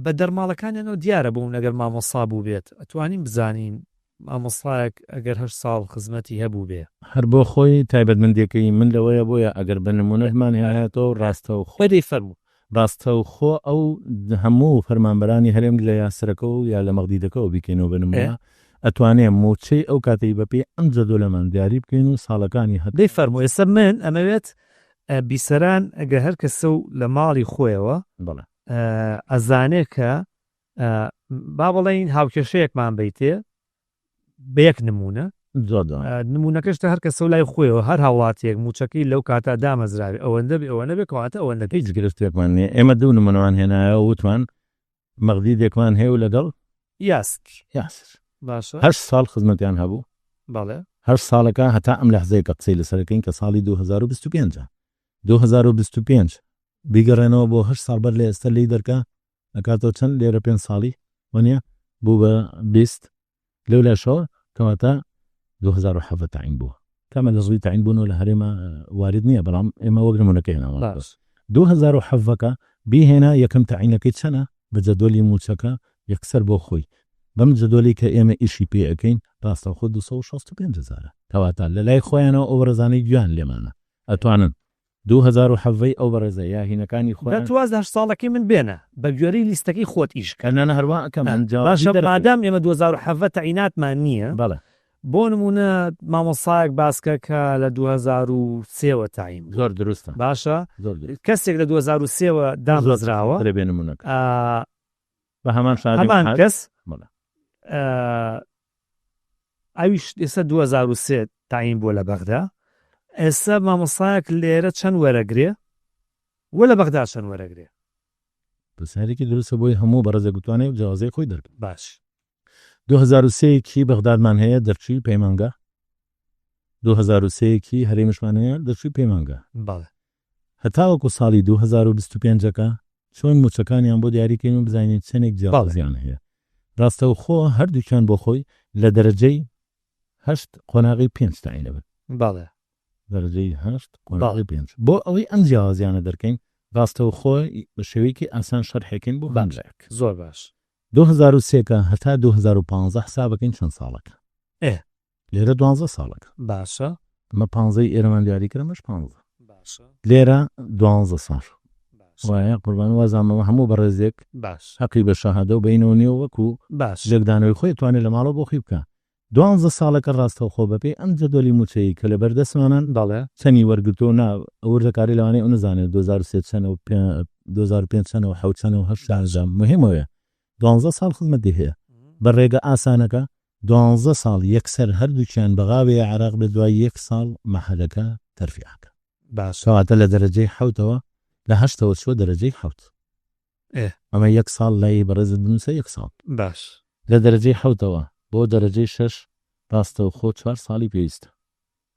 بە دەرماڵەکانیانەوە دیارە بوون ئەگەر مامۆستا بوو بێت ئەتوانین بزانین مامۆستایەک ئەگەر هەشت ساڵ خزمەتی هەبوو بێ. هەر بۆ خۆی تایبەتمەندیەکەی من لەوەیە بۆیە ئەگەر بە نمونەمان هێنایەتەوە ڕاستەوخۆ دەی فەرموو. ڕاستەوخۆ ئەو هەموو فەرمانبەرانی هەرێم لە یاسرەکە و یا لە مەغدیدەکەوە بیکەینەوە بە نمونە ئەتوانێ موچەی ئەو کاتەی بەپێی ئەم جەدۆلەمان دیاری بکەین و ساڵەکانی هەتا. دەی فەرموو ئێستا من ئەمەوێت بیسەران ئەگەر هەر کەسە و لە ماڵی خۆیەوە بەڵێ. ئەزانێ کە با بڵێین هاوکێشەیەکمان بەیتێ بە یەک نموونە زۆر جوان. نموونەکەش تا هەر کەسە و لای خۆیەوە هەر هاوڵاتیەک مووچەکەی لەو کاتە دامەزراوێ ئەوەندە بێ ئەوەنە بێ کەواتە ئەوەندە بێ. هیچ گرفتێکمان نییە ئێمە دوو نموونەمان هێنایەوە وتمان مەغدیدێکمان هەیە و لەگەڵ یاسر. یاسر. باشە. هەشت ساڵ خزمەتیان هەبوو. بەڵێ. هەشت ساڵەکە هەتا ئەم لەحزەیە کە قسەی لەسەر دەکەین کە ساڵی 2025 ە. 2025 بیگەڕێنەوە بۆ هەشت ساڵ بەر لە ئێستا لێی دەرکە ئەکاتەوە چەند لێرە پێنج ساڵی وەنیە بوو بە 20 لەو لاشەوە کەواتە 2017 تەعین بووە کامە لە زووی تەعین بوونەوە لە هەرێمە وارد نییە بەڵام ئێمە وەک نمونەکە هێناوە باش. 2017 کە بیهێنا یەکەم تەعینەکەی چەنە بە جەدوەلی مووچەکە یەکسەر بۆ خۆی. بەم جەدوەلەی کە ئێمە ئیشی پێ ئەکەین ڕاستەوخۆ 265 هەزارە. کەواتە لە لای خۆیانەوە ئەو بەڕێزانەی گوێیان لێمانە ئەتوانن 2017 ئەو بەڕێزە یا هینەکانی دە خۆیان تۆ واز لە هەشت ساڵەکەی من بێنە بە گوێرەی لیستەکەی خۆت ئیش کە. نا نا هەر وا ئەکەم من جوابی باشە دەرەکەوێ. مادام ئێمە 2017 تەعیناتمان نییە بەڵێ. بۆ نموونە مامۆستایەک باسکە کە لە 2003 وە تەعین بووە. زۆر دروستە. باشە زۆر دروستە. کەسێک لە 2003 وە زۆر دامەزراوە دروستە بێ نموونەکە. ئا بە هەمان شادی هەمان محەد. کەس بەڵێ. ئەویش ئێستا 2003 تەعین بووە لە بەغدا. ئێستا مامۆستایەک لێرە چەند وەرەگرێ و لە بەغدا چەند وەرەگرێ؟ پرسیارێکی دروستە بۆی هەموو بەڕێزێک بتوانێت جیاوازی خۆی دەربکات. باش. 2003 کی بەغدادمان هەیە دەرچووی پەیمانگا، 2003 کی هەرێمیشمان هەیە دەرچووی پەیمانگا. بەڵێ. هەتاوەکو ساڵی 2025ەکە چۆن مووچەکانیان بۆ دیاریکەین و بزانین چەندێک جیاوازیان هەیە. ڕاستەوخۆ هەردووکیان بۆ خۆی لە دەرەجەی هەشت قۆناغی پێنج تاعینە بن. بەڵێ. دەرەجەی هەشت قۆناغی پێنج. بۆ ئەوەی ئەم جیاوازیانە دەرکەین ڕاستەوخۆ بە شێوەیەکی ئاسان شەرحێکین بۆ باش. هەموو زۆر باش. 2003 کە هەتا 2015 حسابەکەین چەند ساڵەکە؟ ئێ. لێرە 12 ساڵەکە. باشە. ئەمە 15 ئێرەمان دیاری کرد، ئەمەش 15. باشە. لێرە 12 ساڵ. باشە. وایە قوربان وازانمەوە هەموو بەڕێزێک باش. حەقی بە شەهادە و بەینەوە نییە وەکو باش. لێکدانەوەی خۆی توانێت لە ماڵەوە بۆ خۆی بکا. 12 ساڵەکە ڕاستەوخۆ بەپێی ئەم جەدوەلی مووچەیی کە لە بەردەستمانان بەڵێ. چەنی وەرگرتووە نا وردەکاری لەوانەیە ئەو نەزانێت 2003 چەنە و 2005 چەنە و 7 چەنە و 8 چەنە. مهمەوەیە 12 ساڵ خزمەتی هەیە. بە ڕێگە ئاسانەکە 12 ساڵ یەکسەر هەردووکیان بەغاوێ عێراق بێ دوای یەک ساڵ مەحەلەکە تەرفیعەکە. باش. کەواتە لە دەرەجەی حەوتەوە لە هەشتەوە چووە دەرەجەی حەوت. ئێ. ئەمە یەک ساڵ لای بەڕێزت بنووسە یەک ساڵ. باش. لە دەرەجەی حەوتەوە بۆ دەرەجەی شەش ڕاستەوخۆ چوار ساڵی پێویستە.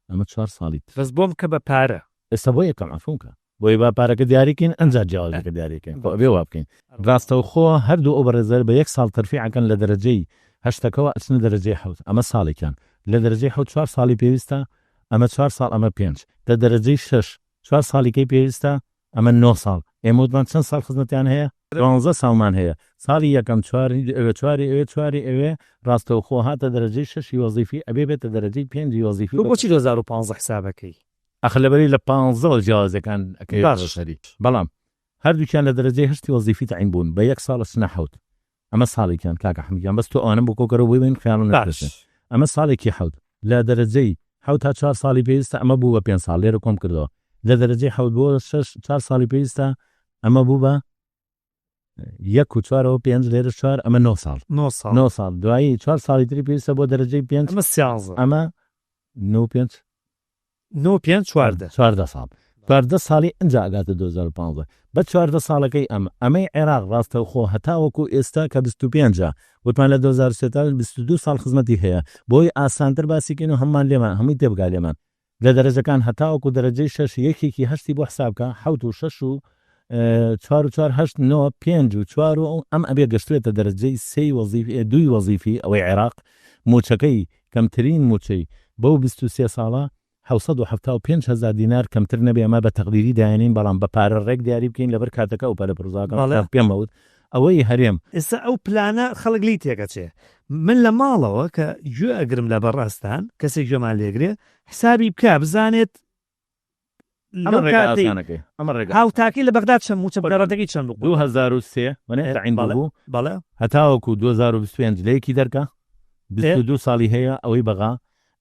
ئەمە چوار ساڵی تر. بەس بۆم کە بە پارە. ئێستا بۆ یەکەم عەفوم کە. بۆیە با پارەکە دیاریکەین ئەنجا جیاوازەکە دیاریکەین. خۆ ئەبێ وا بکەین. ڕاستەوخۆ هەردوو ئەو بەڕێزە بە یەک ساڵ تەرفیع ئەکەن لە دەرەجەی هەشتەکەوە ئەچنە دەرەجەی حەوت. ئەمە ساڵێکیان. لە دەرەجەی حەوت چوار ساڵی پێویستە، ئەمە چوار ساڵ ئەمە پێنج. لە دەرەجەی شەش چوار ساڵیکەی پێویستە، ئەمە نۆ ساڵ. ئێمە وتمان چەند ساڵ خزمەتیان هەیە؟ 12 ساڵمان هەیە. ساڵی یەکەم چواری ئەوێ چواری ئەوێ چواری ئەوێ ڕاستەوخۆ هاتە دەرەجەی شەشی وەزیفی ئەبێ بێتە دەرەجەی پێنجی وەزیفی. تۆ بۆچی 2015 حسابەکەی؟ ئەخ لەبەری لە 15 جیاوازەکان ئەکەوێتە باش. سەری. بەڵام هەردووکیان لە دەرەجەی هەشتی وەزیفی تەعین بوون بە یەک ساڵ ئەچنە حەوت. ئەمە ساڵێکیان کاکە حەمید گیان بەس تۆ ئەوانە بۆ کۆکەرەوە بۆی بین خەیاڵم باش. نەکرێت. ئەمە ساڵێکی حەوت لە دەرەجەی حەوت تا چوار ساڵی پێویستە ئەمە بوو بە پێنج ساڵ لێرە کۆم کردەوە. لە دەرەجەی حەوت بۆ شەش چوار ساڵی پێویستە ئەمە بوو بە یەک و چوارەوە پێنج لێرە چوار ئەمە نۆ ساڵ. نۆ ساڵ. نۆ ساڵ دوایی چوار ساڵی تری پێویستە بۆ دەرەجەی پێنج ئەمە سیانزە. ئەمە نۆ پێنج نۆ پێنج چواردە. 14 ساڵ. 14 ساڵی ئەنجا ئەگاتە 2015. بە 14 ساڵەکەی ئەمە ئەمەی عێراق ڕاستەوخۆ هەتاوەکو ئێستا کە 25 وتمان لە 2003 تا 22 ساڵ خزمەتی هەیە. بۆی ئاسانتر باسیکەین و هەمومان لێمان هەمووی تێبگا لێمان. لە دەرەجەکان هەتاوەکو دەرەجەی شەش یەکێکی هەشتی بۆ حساب کە حەوت و شەش و چوار و چوار هەشت نۆ پێنج و چوار و ئەم ئەبێ گەشتوێتە دەرەجەی سێی وەزیفی دووی وەزیفی ئەوەی عێراق مووچەکەی کەمترین مووچەی بەو 23 ساڵە 775 هەزار دینار کەمتر نەبێ. ئەمە بە تەقدیری دایانین بەڵام بە پارە ڕێک دیاری بکەین لەبەر کاتەکە ئەو پارە پرۆزاکە پێم وت ئەوەی هەرێم. ئێستا ئەو پلانە خەڵک لی تێکەچێ. من لە ماڵەوە کە گوێ ئەگرم لە بەڕاستان کەسێک گوێمان لێگرێ حسابی بکا بزانێت ئەمە ڕێگا ئاسانەکەی. ئەمە ڕێگا هاوتاکەی لە بەغداد چەند مووچە بنەڕەتەکەی چەند بوو؟ 2003 وەنێ تەعین بوو. بەڵێ. هەتاوەکو 2025 لە یەکی دەرکە 22 ساڵی هەیە ئەوەی بەغا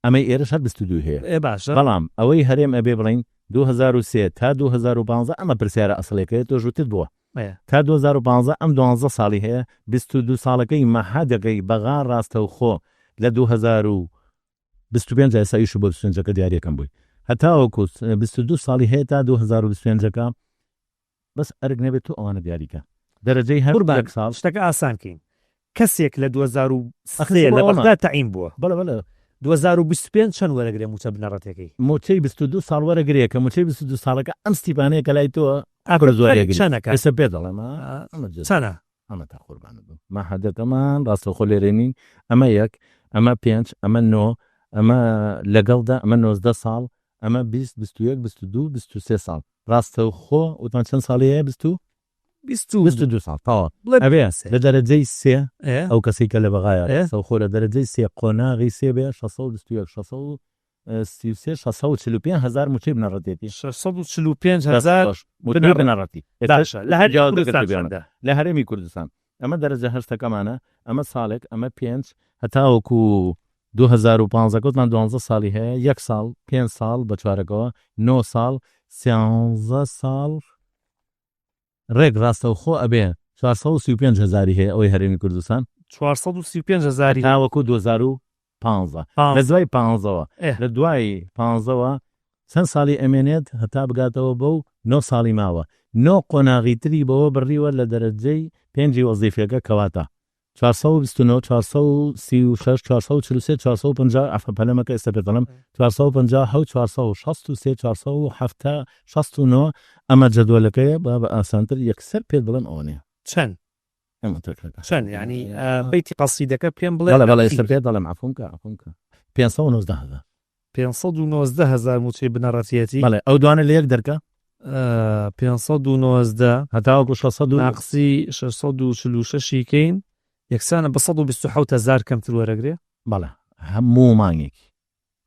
ئەمەی ئێرەش هەر 22 هەیە. ئێ باشە. بەڵام ئەوەی هەرێم ئەبێ بڵین 2003 تا 2015 ئەمە پرسیارە ئەسڵێکەیە تۆ ژوتت بووە. تا 2015 ئەم 12 ساڵی هەیە 22 ساڵەکەی مەحادەکەی بەغا ڕاستەوخۆ لە 2025 ئێستا ئیش بۆ 25ەکە دیاریەکەم بووی. هەتاوەکو 22 ساڵی هەیە تا 2025ەکە بەس ئەرک نەبێت تۆ ئەوانە دیاریکە. دەرەجەی هەر قوربان یەک ساڵ. شتەکە ئاسان کەین. کەسێک لە 2003 لە بەغدا تەعین بووە. بەڵێ بەڵێ. 2025 چەند وەرەگرێ مووچە بنەڕەتەکەی؟ مووچەی 22 ساڵ وەرەگرێ کە مووچەی 22 ساڵەکە ئەم ستیپانەیە کە لای تۆ کورە زۆر یەگری. چەنەکە؟ ئێستا پێ دەڵێم ئەمە چەنە؟ ئەمە تا قوربانە بم. مەحەدەکەمان ڕاستەوخۆ لێرە نین. ئەمە یەک، ئەمە پێنج، ئەمە نۆ، ئەمە لەگەڵدا ئەمە 19 ساڵ، ئەمە 20، 21، 22، 23 ساڵ. ڕاستەوخۆ وتمان چەند ساڵی هەیە؟ 22 22 ساڵ تەواو بڵێ ئەبێ سێ. لە دەرەجەی سێ ئێ ئەو کەسەی کە لە بەغایە ئێ ڕاستەوخۆ لە دەرەجەی سێ قۆناغی سێ بێ 621 633 645 هەزار مووچەی بنەڕەتیەتی. 645 دەست هەزار خۆش مووچەی بنەڕەتی. بنەڕەتی. ئێستا باشە لە هەرێمی جیاوازەکە کوردستان تێ بێنە. چەندە؟ لە هەرێمی کوردستان ئەمە دەرەجە هەشتەکەمانە ئەمە ساڵێک ئەمە پێنج هەتاوەکو 2015 گوتمان 12 ساڵی هەیە یەک ساڵ پێنج ساڵ بە چوارەکەوە نۆ ساڵ 13 ساڵ ڕێک ڕاستەوخۆ ئەبێ 435 هەزاری هەیە ئەوەی هەرێمی کوردستان. 435 هەزاری. تاوەکو 2015 لە دوای پانزەوە لە دوای پانزەوە چەند ساڵی ئەمێنێت هەتا بگاتەوە بەو نۆ ساڵی ماوە نۆ قۆناغی تری بەوە بڕیوە لە دەرەجەی پێنجی وەزیفیەکە کەواتە 429 436 443 450 عەفە پەلەمەکە ئێستا پێت دەڵێم 457 463 470 69 ئەمە جەدوەلەکەیە با بە ئاسانتر یەکسەر پێت بڵێم ئەوە نیە. چەند؟ چەند یعنی بەیتی قەسیدەکە پێم بڵێ؟ بەڵێ بەڵێ ئێستا پێت دەڵێم عەفوم کە عەفوم کە 519 هەزار. 519 هەزار مووچەی بنەڕەتیەتی. بەڵێ ئەو دوانە لە یەک دەرکە. 519 هەتاوەکو 600 ناقسی 646 کەین یەکسانە بە 127 هەزار کەمتر وەرەگرێ. بەڵێ هەموو مانگێکی.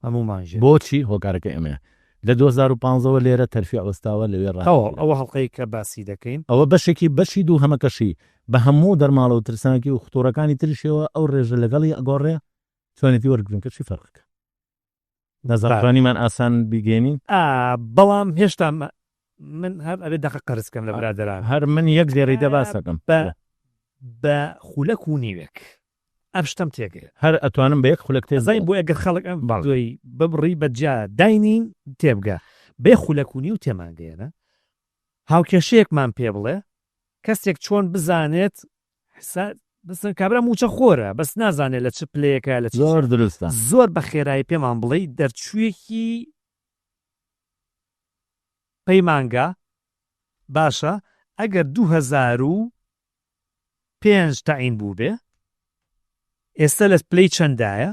هەموو مانگێک. بۆچی؟ هۆکارەکە ئێمەیە لە 2015ەوە لێرە تەرفیع وەستاوە لەوێ ڕاست. تەواو ئەوە هەڵقەی کە باسی دەکەین. ئەوە بەشێکی بەشی دوو هەمەکەشی بە هەموو دەرماڵە و ترسناکی و خطوڕەکانی تریشەوە ئەو ڕێژە لەگەڵی ئەگۆڕێ چۆنێتی وەرگرن کەچی فەرقەکە نەزانم توانیمان ئاسان بیگەینین. ئا بەڵام هێشتا من هەر ئەبێ دەقە قەرز کەم لە برادەران. هەر من یەک دێڕی دە باسەکەم. بە بە خولەک و نیوێک ئەم شتەم تێگەیە. هەر ئەتوانم بە یەک خولەک تێ ئەزانی بۆ ئەگەر خەڵک ئەم ڤیدیۆی ببڕی بە جیا داینین تێبگا بە یەک خولەک و نیو تێمان گەیەنە هاوکێشەیەکمان پێ بڵێ کەسێک چۆن بزانێت حسا بەسەن کابرا موچە خۆرە بەس نازانێت لە چ پلەیەکە لە چ زۆر دروستە. زۆر بە خێرایی پێمان بڵێی دەرچوویەکی پەیمانگا باشە ئەگەر 2005 تەعین بووبێ ئێستا لە پلەی چەندایە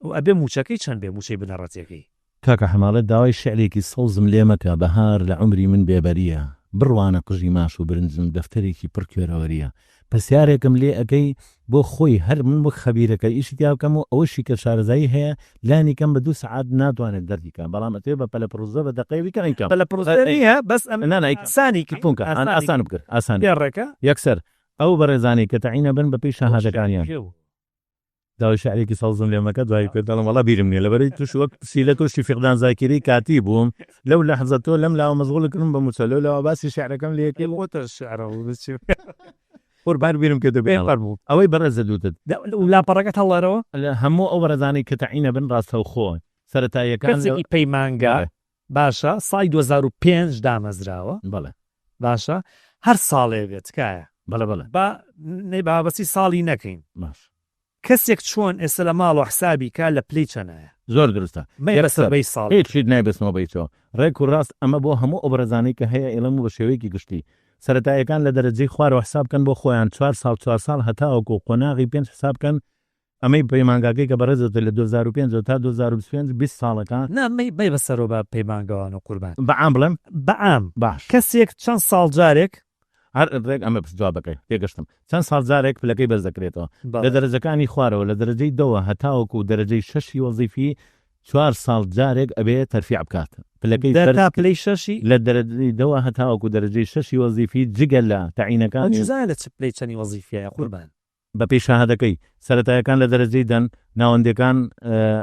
و ئەبێ موچەکەی چەند بێ موچەی بنەڕەتیەکەی؟ کاکە حەماڵە داوای شیعرێکی سەوزم لێ مەکە بەهار لە عومری من بێبەرییە بڕوانە قژی ماش و برنجم دەفتەرێکی پڕ کوێرەوەرییە پرسیارێکم لێ ئەکەی بۆ خۆی هەر من وەک خەبیرەکە ئیشی تیا بکەم و ئەوەشی کە شارەزایی هەیە لانی کەم بە دوو سەعات ناتوانێت دەرکی کا بەڵام ئەتەوێ بە پەلەپڕوزە بە دەقەیە بیکەم ئەیکەم پەلەپڕوزە نییە بەس ئەم نا نا ئەیکەم ئاسانی کەی عەفوم کە ئاسانی ئاسان بکە ئاسان پێ ڕێکە یەکسەر ئەو بەڕێزانەی کە تەعین ئەبن بەپێی شەهادەکانیان. داوای شعرێکی سەوزم لێ مەکە دوایی پێت دەڵێم وەڵا بیرم نییە لەبەرەی توش وەک پسیلە توشی فیقدان زاکیرەی کاتی بووم لەو لەحزە تۆ لەم لاوە مەشغوڵ کردم بە مووچە لەو لاوە باسی شعرەکەم لێ کرد خۆتە شعرە قوربان بیرم کردە پێ فەرموو ئەوەی بەڕێزت وتت لاپەڕەکەت هەڵەرەوە هەموو ئەو بەڕێزانەی کە تەعینە بن ڕاستەوخۆ سەرەتاییەکان کەسێکی پەیمانگا باشە ساڵی 2005 دامەزراوە بەڵێ باشە هەر ساڵێ بێت تکایە بەڵێ بەڵێ با نەی بابەسی ساڵی نەکەین باش کەسێک چۆن ئێستا لە ماڵەوە حسابی کا لە پلەی چەنایە؟ زۆر دروستە مەیبەستە بەی ساڵ. هیچ شت نایبەستمەوە بە هیچەوە ڕێک و ڕاست ئەمە بۆ هەموو ئەو بەڕێزانەی کە هەیە ئەیڵێم و بە شێوەیەکی گشتی سەرەتاییەکان لە دەرەجەی خوارەوە حساب بکەن بۆ خۆیان چوار ساڵ چوار ساڵ هەتاوەکو قۆناغی پێنج حساب بکەن ئەمەی پەیمانگاکەی کە بەڕێزت لە 2005 ەوە تا 2025 20 ساڵەکە. نا مەیبەسەرەوە بە پەیمانگاوانە قوربان. بە عام بڵێم؟ بە عام. باش. کەسێک چەند ساڵ جارێک هەر ڕێک ئەمە جوابەکەی تێگەشتم چەند ساڵ جارێک پلەکەی بەرز دەکرێتەوە لە دەرەجەکانی خوارەوە لە دەرەجەی دەوە هەتاوەکو دەرەجەی شەشی وەزیفی چوار ساڵ جارێک ئەبێ تەرفیع بکات پلەکەی دە بەرز تا پلەی شەشی لە دەرەجەی دەوە هەتاوەکو دەرەجەی شەشی وەزیفی جگە لە تەعینەکانی چزانە لە چ پلەی چەنی وەزیفیایە قوربان؟ بەپێی شەهادەکەی، سەرەتایەکان لە دەرەجەی دەن، ناوەندیەکان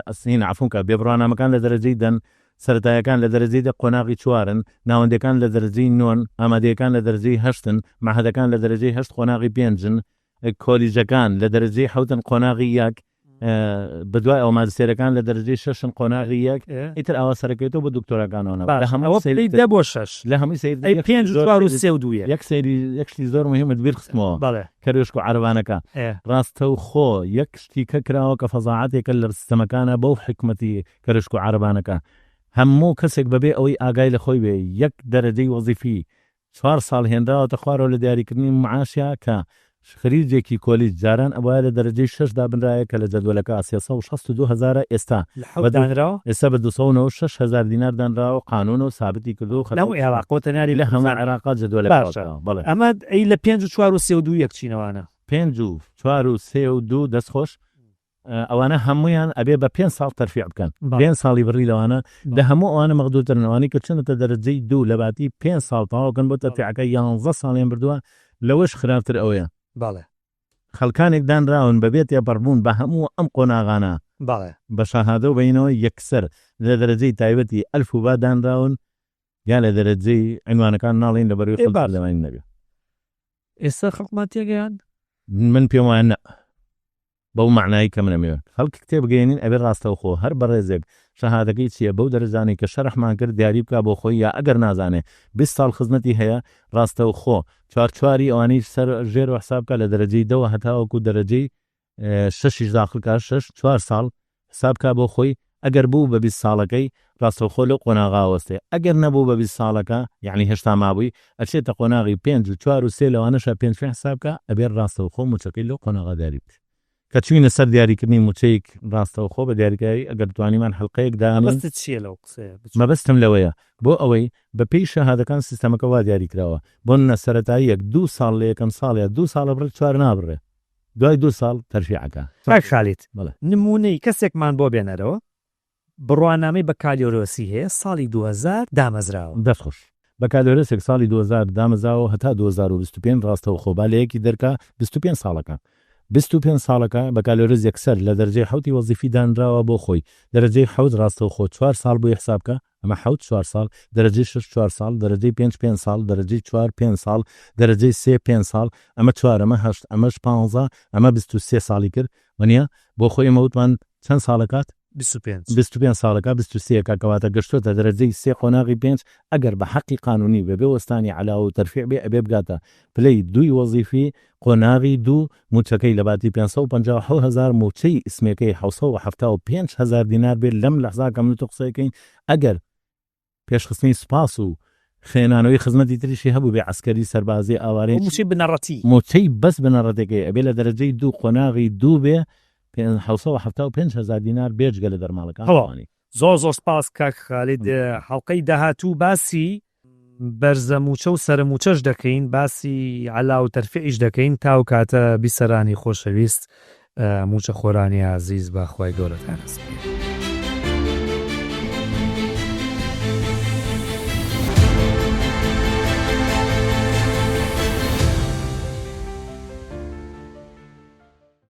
ئەسنین عەفوم کە، بێبڕوانامەکان لە دەرەجەی دەن، سەرەتایەکان لە دەرەجەی دە قۆناغی چوارن، ناوەندیەکان لە دەرەجەی نۆن، ئامادەیەکان لە دەرەجەی هەشتن، مەعهەدەکان لە دەرەجەی هەشت قۆناغی پێنجن، کۆلیژەکان لە دەرەجەی حەوتن قۆناغی یەک، بەدوای ئەوە ماجستێرەکان لە دەرەجەی شەشن قۆناغی یەک، ئیتر ئاوا سەرەکەوێتەوە بۆ دکتۆراکانەوە نا. باشە ئەوە پلەی دە بۆ شەش. لە هەمووی سەیر ئەی پێنج و چوار و سێ و دوو یەک. یەک سەیری یەک شتی زۆر موهیمت بیر خستمەوە. بەڵێ. کەروێشک و عەرەبانەکە. ڕاستەوخۆ یەک شتی کە کراوە کە فەزاعەتێکە لە سیستەمەکانا بەو حیکمەتی کەروێشک و عەرەبانەکە. هەموو کەسێک بەبێ ئەوەی ئاگای لە خۆی بێ یەک دەرەجەی وەزیفی چوار ساڵ هێنراوەتە خوارەوە لە دیاریکردنی معاشیا کە خریجێکی کۆلیج جاران ئەبوایە لە دەرەجەی شەش دابنرایە کە لە جەدوەلەکە 362 هەزارە ئێستا لە حەوت دانراوە؟ ئێستا بە 296 هەزار دینار دانراوە قانونە و سابتی کردوە و لە هەموو عێراق بۆ تەنیا لە هەموو عێراقا جەدوەلەکە باشە بەڵێ. ئەمە ئەی لە پێنج و چوار و سێ و دوو یەک چینەوانە؟ پێنج و چوار و سێ و دوو دەست خۆش. ئەوانە هەموویان ئەبێ بە پێنج ساڵ تەرفیع بکەن پێنج ساڵی بڕی لەوانە لە هەموو ئەوانە مەغدورترن ئەوانەی کە چونەتە دەرەجەی دوو لە باتی پێنج ساڵ تەواو کەن بۆ تەرفیعەکە یانزە ساڵیان بردووە لەوەش خراپتر ئەوەیە بەڵێ. خەڵکانێک دانراون بەبێ تێپەڕبوون بە هەموو ئەم قۆناغانە بەڵێ. بە شەهادە و بەینەوە یەکسەر لە دەرەجەی تایبەتی ئەلف و با دانراون یا لە دەرەجەی عینوانەکان ناڵێین لەبەرەوەی ئێ خەڵکی باشە. سلێمانی نەبێ. ئێستا خەڵکمان تێگەیاند؟ من پێم وایە نا. بەو مەعنای کە من ئەمەوێ خەڵک تێبگەیەنین ئەبێ ڕاستەوخۆ هەر بەڕێزێک شەهادەکەی چیە بەو دەرەجانەی کە شەرحمان کرد دیاری بکا بۆ خۆی یا ئەگەر نازانێ 20 ساڵ خزمەتی هەیە ڕاستەوخۆ چوار چواری ئەوانەی سەر ژێرەوە حساب بکا لە دەرەجەی دەوە هەتاوەکو دەرەجەی شەشیش داخل کا شەش چوار ساڵ حساب کا بۆ خۆی ئەگەر بوو بە 20 ساڵەکەی ڕاستەوخۆ لەو قۆناغا ئەوەستێ ئەگەر نەبوو بە 20 ساڵەکە یەعنی هێشتا مابووی ئەچێتە قۆناغی پێنج و چوار و سێ لەوانەشە پێنج پێنج حساب کا ئەبێ ڕاستەوخۆ موچەکەی لەو قۆناغا دیاری بکرێ کە چوینە سەر دیاریکردنی موچەیک ڕاستەوخۆ بە دیاریکراوی ئەگەر توانیمان حەلقەیەک دانێین. مەبەستت چیە لەو قسەیە بچوک؟ مەبەستم لەوەیە بۆ ئەوەی بە پێی شەهادەکان سیستەمەکە وا دیاری کراوە بۆ نمونە سەرەتاییەک دوو ساڵ لە یەکەم ساڵیا دوو ساڵ ئەبڕێ چوار نابڕێ دوای دوو ساڵ تەرفیع ئەکا. کاک خالید بەڵێ. نمونەی کەسێکمان بۆ بێنەرەوە بڕوانامەی بەکالیۆرۆسی هەیە ساڵی 2000 دامەزراوە. دەست خۆش. بەکالۆرێسێک ساڵی 2000 دامەزراوە و هەتا 2025 ڕاستەوخۆ با لە یەکی دەرکا 25 ساڵەکە 25 ساڵەکە بەکالۆرێس یەکسەر لە دەرەجەی حەوتی وەزیفی دانراوە بۆ خۆی دەرەجەی حەوت ڕاستەوخۆ چوار ساڵ بۆی حساب کە ئەمە حەوت چوار ساڵ دەرەجەی شەش چوار ساڵ دەرەجەی پێنج پێنج ساڵ دەرەجەی چوار پێنج ساڵ دەرەجەی سێ پێنج ساڵ ئەمە چوار ئەمە هەشت ئەمەش پانزە ئەمە 23 ساڵی کرد وەنیە بۆ خۆی ئێمە وتمان چەند ساڵەکات؟ 25. 25 ساڵەکە 23 کە کەواتە گەشتۆتە دەرەجەی سێ قۆناغی پێنج ئەگەر بە حەقی قانونی بەبێ وەستانی عەلاوە و تەرفیع بێ ئەبێ بگاتە پلەی دووی وەزیفی قۆناغی دوو موچەکەی لەباتی 557 هەزار موچەی ئیسمێکەی 775 هەزار دینار بێ لەم لەحزا کە من و تۆ قسەکەین ئەگەر پێشخستنی سوپاس و خێنانەوەی خزمەتی تریشی هەبووبێ عەسکەری سەربازی ئاوارەی موچەی بنەڕەتی. موچەی بەس بنەڕەتێکەی ئەبێ لە دەرەجەی دوو قۆناغی دوو بێ 775 هەزار دینار بێجگە لە دەرماڵەکان تەواو ئەوانی. زۆر زۆر سپاس کاک خالید حەڵقەی داهاتوو باسی بەرزە موچە و سەرە موچەش دەکەین باسی عەلاوە و تەرفیعیش دەکەین تا ئەو کاتە بیسەرانی خۆشەویست موچە خۆرانی ئازیز بە خوای گەورەتان ئەسپێرم.